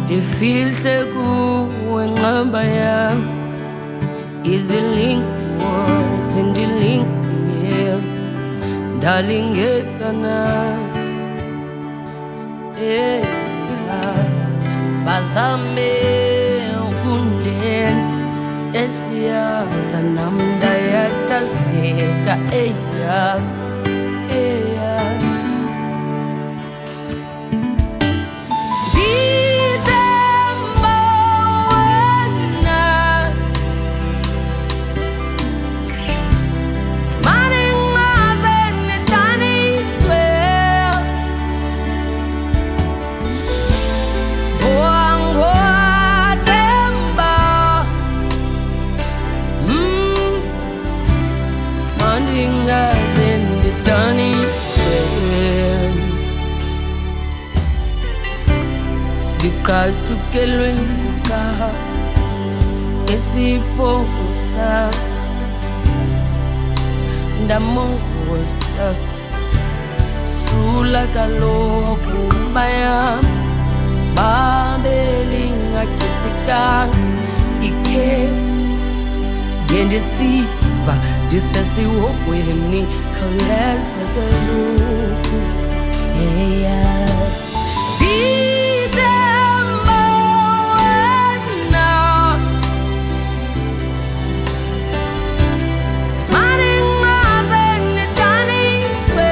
S5: Ndifihle kuwe nqamba yam, izilingo zindilingile, ndalingekana. Yeah. Bazame ukundenza esiyatha, nam ndayatazeka, eya, eya. Ndithemba wena, maningaze nidaniswe. Wangothemba, maningaze ndidaniswe. Ndiqatshukelwe nguqaha esiphosa, ndamongosa sula kaloku bayam babelingachithekanga ikhe ngendisiva ndisesihogweni, khawuleza kaloku, eya. Ndithemba wena, maningaze nidaniswe.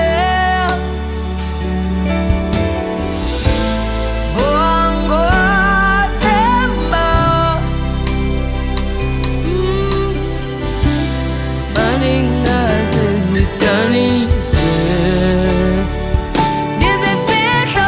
S5: Wangothemba, maningaze nidaniswe. Ndizifihla.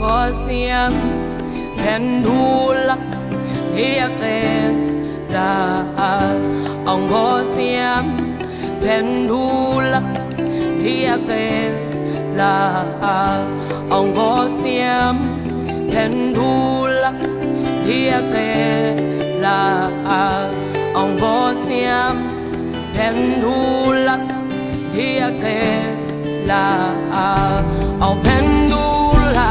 S1: Nkosi yami, phendula, ngiyacela. Nkosi yami, phendula, ngiyacela. Nkosi yami, phendula, ngiyacela. Nkosi yami, phendula, ngiyacela. Awuphendula,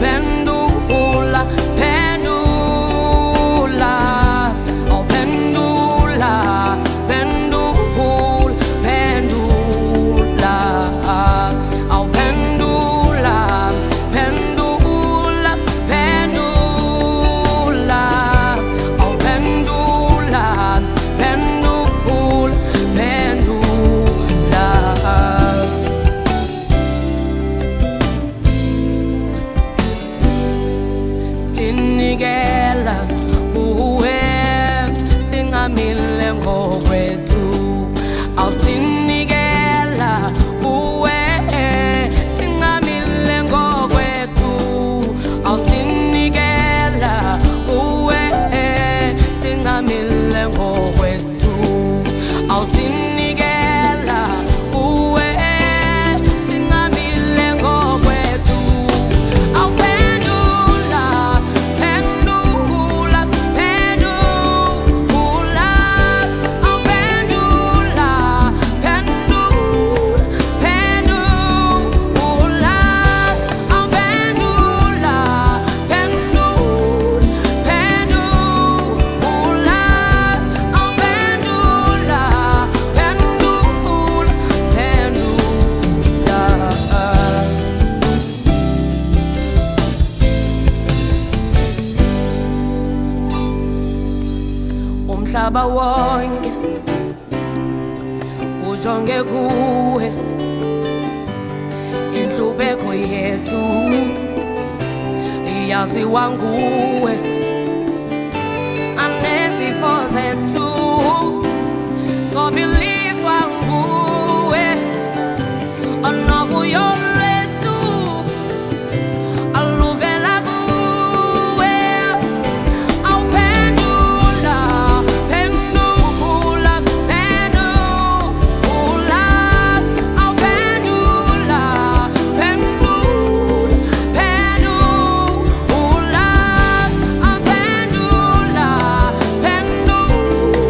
S1: phendula, phendula. Awuphendula, phendula, phendula. Awuphendula, phendula, phendula. Awuphendula, phendula, phendula. Sinikela kuwe, sincamile ngokwethu. Awusinikela kuwe, sincamile ngokwethu. Awusinikela kuwe, sincamile ngokwethu. Awusinikela kuwe, sincamile ngokwethu. Awuphendula, phendula, phendula. Awuphendula, phendula, phendula. Awuphendula, phendula, phendula. Awuphendula, phendula, phendula. Umhlaba wonke ujonge kuwe, inhlupeko yethu yaziwa nguwe, anezifo zethu sobiliswa nguwe, onovuyo lwethu aluvela kuwe. Awuphendula, phendula, phendula. Awuphendula, phendula, phendula. Awuphendula, phendula,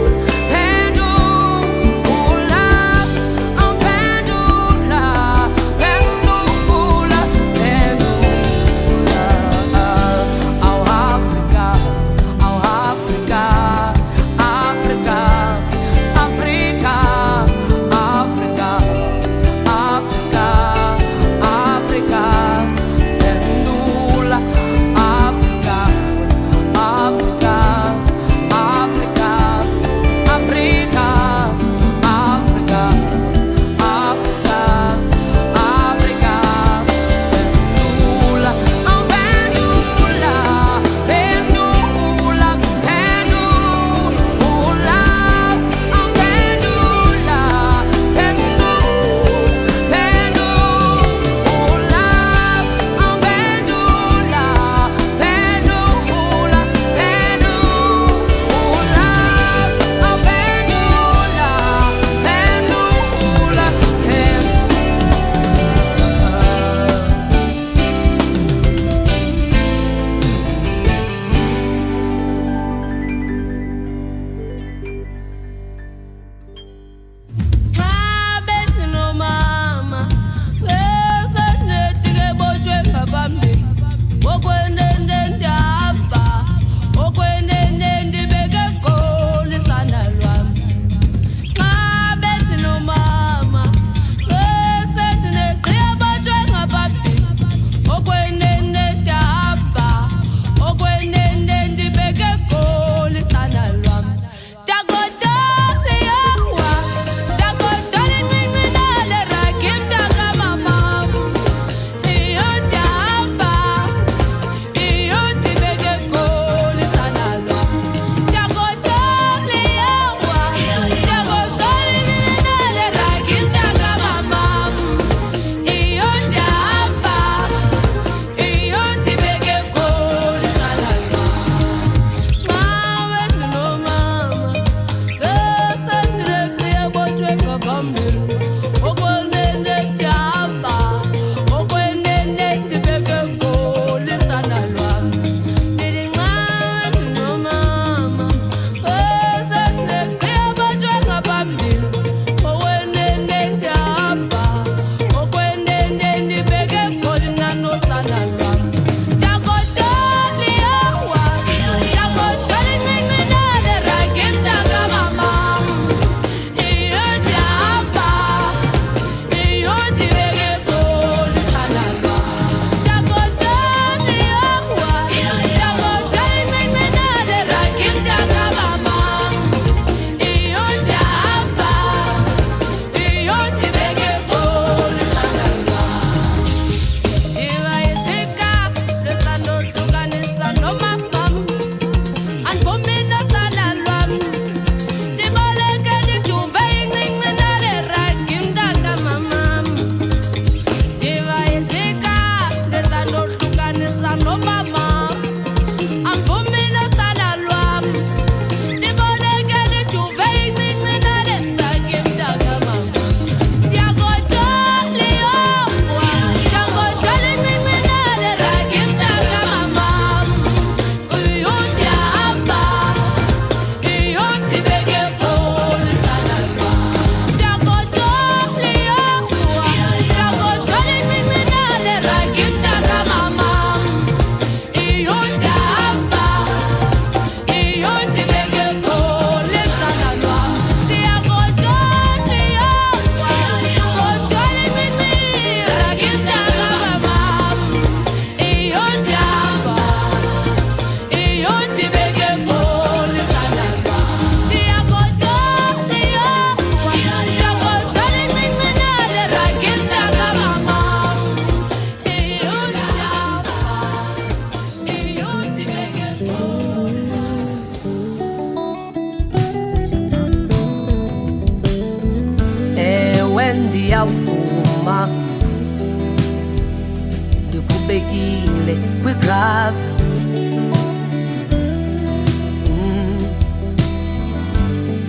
S5: Ndikhubekile kwigravel.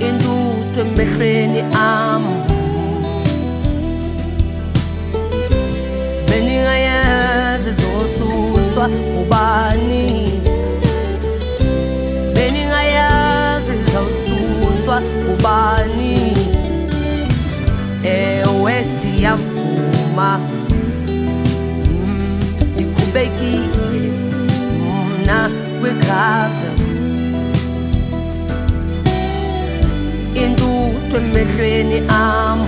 S5: Intuthu emehlweni am, bendingayazi izosuswa ubani, bendingayazi izawususwa ubani. Ewe ndiyavuma, ndikhubekile mna kwigravel. Intuthu emehlweni am,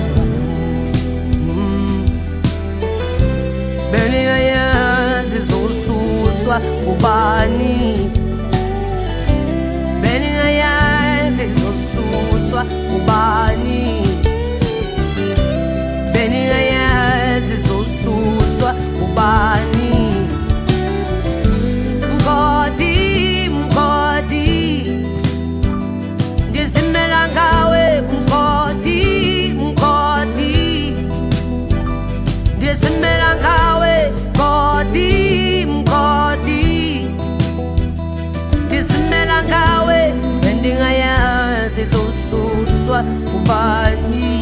S5: bendingayazi izosuswa ubani, bendingayazi izosuswa ubani, bendingayazi izosuswa ubani. Mgodi, mgodi, ndizimela ngawe. Mgodi, mgodi, ndizimela ngawe. Mgodi, mgodi, ndizimela ngawe. Bendingayazi izosuswa ubani,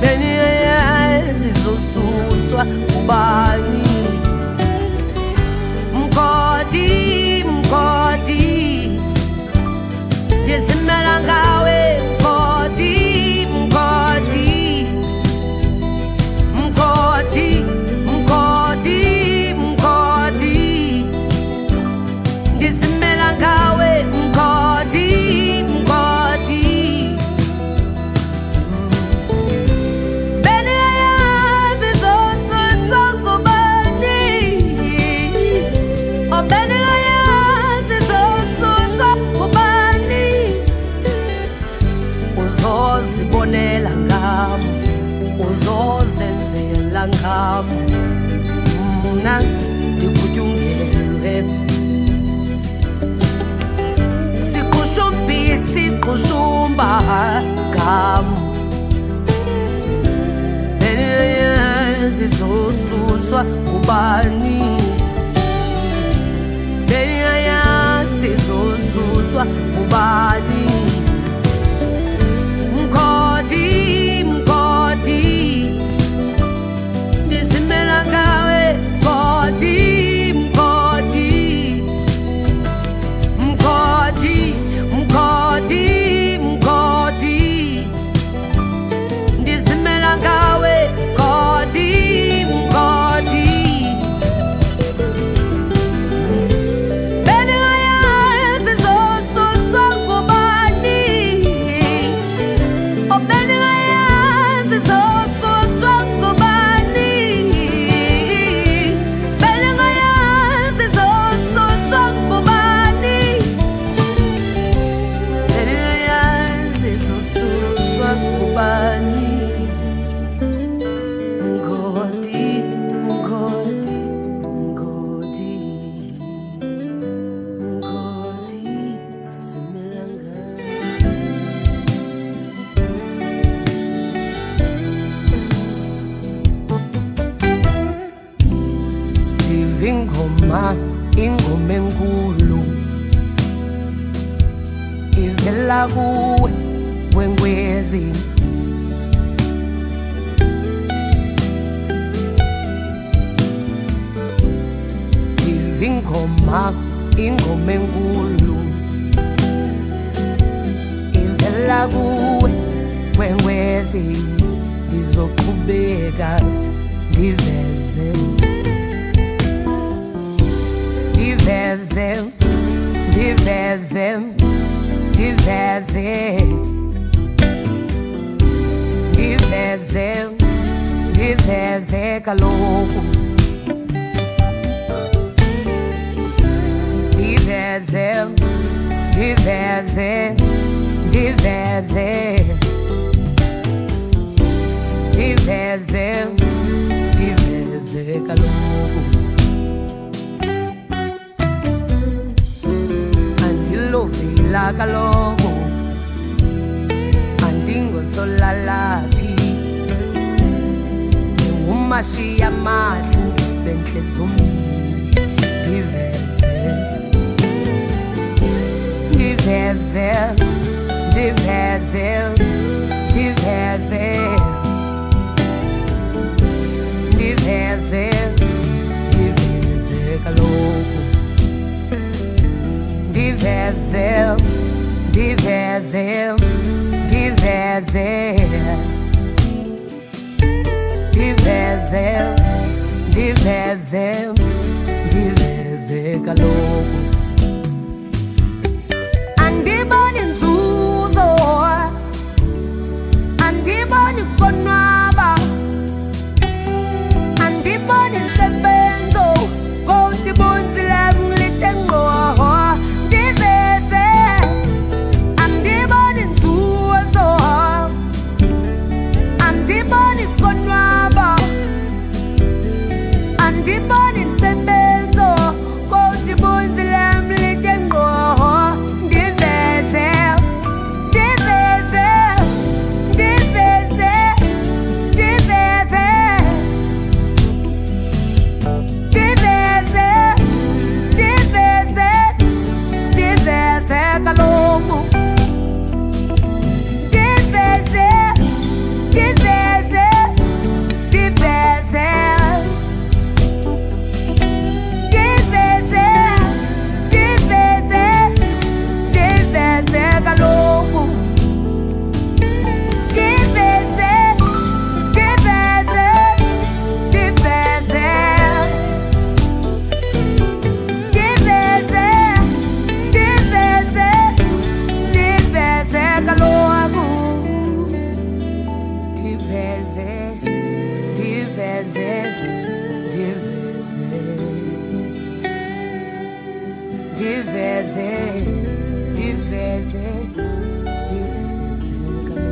S5: bendingayazi izosuswa ubani. Mgodi, mgodi, ndizimela ngawe. Mgodi, mgodi, mgodi, mgodi, mgodi, ndizimela ngawe. Mgodi, mgodi, bendingayazi izosuswa ngubani. Oh, bendingayazi izosuswa ubani. Uzozibonela ngam, uzozenzela ngam, mna ndigutyungelwe. Siqhushumbi siqhushumba ngam, bendingayazi izosuswa ubani, bendingayazi izosuswa ubani. Mgodi, mgodi, ndizimela ngawe. Mgodi, mgodi, mgodi, mgodi, mgodi, ndizimela ngawe. Mgodi, mgodi, bendingayazi izosuswa ngubani. Oh, bendingayazi izosuswa ngubani, bendingayazi izosuswa ngubani, bendingayazi izosuswa ngubani. Mgodi, mgodi, mgodi, mgodi, ndizimela ngawe. Ndiva ingoma, ingoma enkulu ivela kuwe nkwenkwezi. Ndiva ingoma, ingoma enkulu ivela kuwe nkwenkwezi. Ndizoqhubeka ndiveze, ndiveze, ndiveze, ndiveze, ndiveze, ndiveze kaloku, ndiveze, ndiveze, ndiveze, ndiveze, ndiveze kaloku. Andilovila kaloku, andingosolalaphi, ndingumashiya amahle. bentle zombini. Ndiveze, ndiveze, ndiveze, ndiveze, ndiveze, ndiveze kaloku. Ndiveze, ndiveze, ndiveze, ndiveze, ndiveze, ndiveze kaloku. Andiboni nzuzo, andiboni konwaba, andiboni ntsebenzo, kodwa ibunzi lam lithe ngqo. Ndiveze, andiboni nzuzo, andiboni konwaba, andiboni ntsebenzo, kodwa ibunzi lam lithe ngqo. Ndiveze, ndiveze, ndiveze, ndiveze, ndiveze, ndiveze, ndiveze kaloku. Ndiveze, ndiveze, ndiveze, ndiveze, ndiveze, ndiveze kaloku. Ndiveze, ndiveze, ndiveze, ndiveze, ndiveze, ndiveze kaloku. Ndiveze, ndiveze, ndiveze, ndiveze, ndiveze, ndiveze kaloku.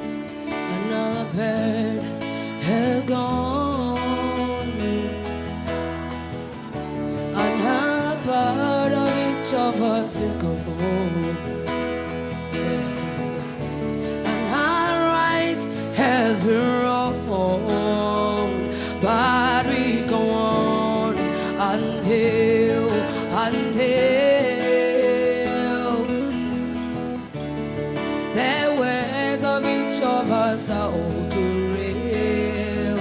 S1: Another bird has gone. Another part of each of us is gone. Another right has been wronged, but we go on until the words of each of us are all too real.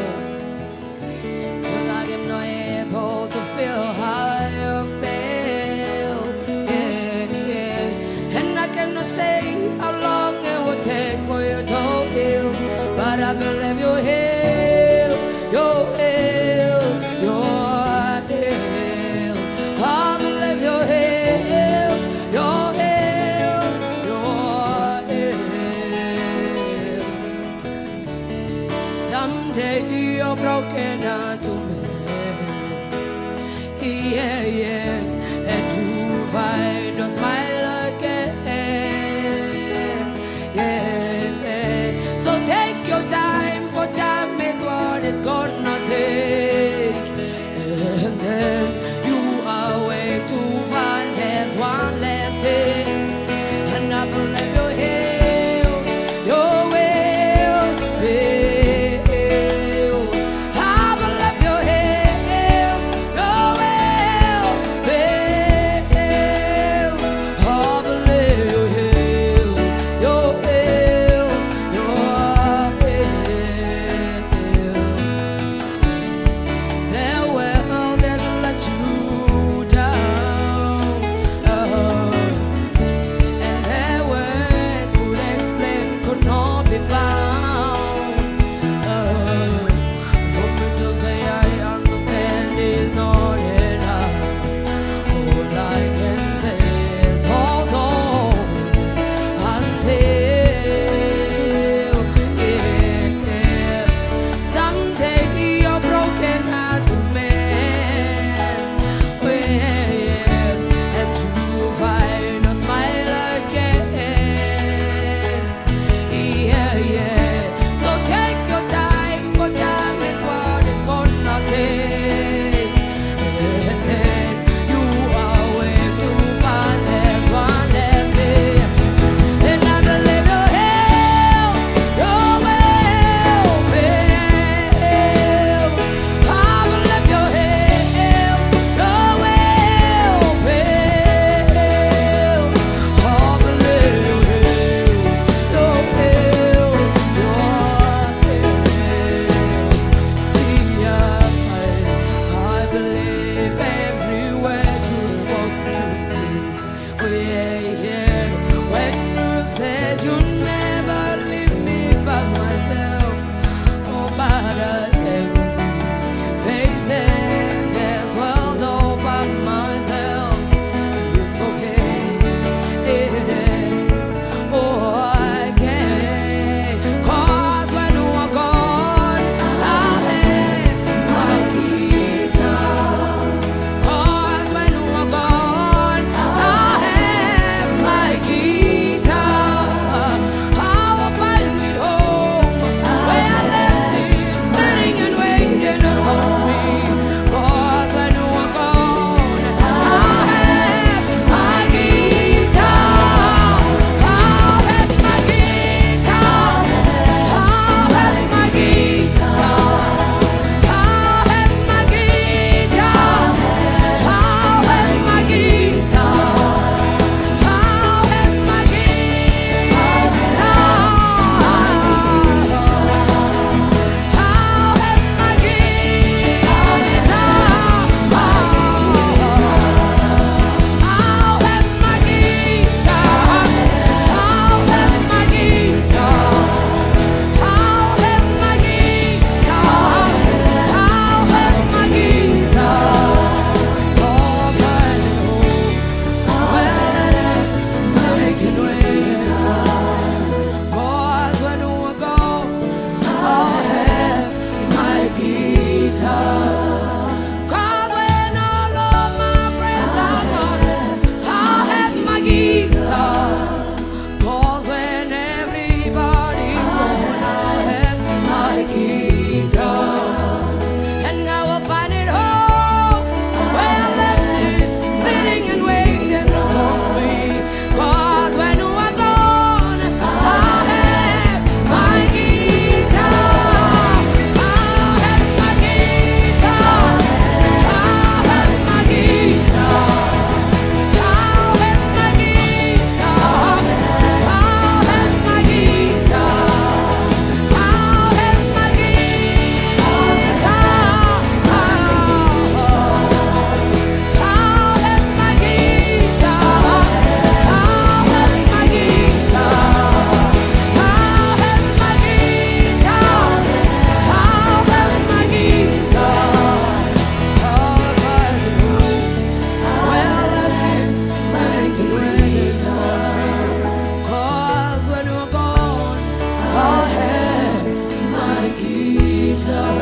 S1: Like I'm not able to feel how you feel. Yeah. And I cannot say how long it will take for you to heal, but I believe you heal, you heal, you heal. I believe you heal, you heal, you heal. Someday you're broken heart to mend. Yeah, and to find your smile again. Yeah. So take your time, for time is what it's gonna take. And then you awake to find there's one last thing. And I believe you're healed, you will be healed. I believe you're healed, you will be healed. I believe you're healed, you're healed, you're healed. The world doesn't let you down. Oh. And the world said you'll never leave me by myself. Oh, but I am facing this world all by myself. It's okay, it is okay. 'Cause when you are gone, I'll have my guitar. 'Cause when you are gone, I'll have my guitar. I will find it home where I left it, sitting and waiting for me. 'Cause when you are gone, I'll have my guitar. I'll have my guitar. I'll have my guitar. I'll have my guitar. I'll have my guitar. I'll have my guitar. I'll have my guitar. I'll have my guitar. I'll have my guitar. I'll have my guitar. I'll have my guitar. I'll find it home where I can wait. 'Cause when we're gone, I'll have my guitar. 'Cause when all of my friends are gone, I'll have my guitar. 'Cause when everybody's gone, I'll have my guitar. And I will find it home where I left it, sitting and waiting for me. 'Cause when you are gone, I'll have my guitar. I'll have my guitar. I'll have my guitar. I'll have my guitar. I'll have my guitar. I'll have my guitar. I'll have my guitar. I'll have my guitar. I'll have my guitar. I'll have my guitar. I'll find it home where I left it, sitting waiting. 'Cause when you're gone, I'll have my guitar.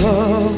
S1: Oh.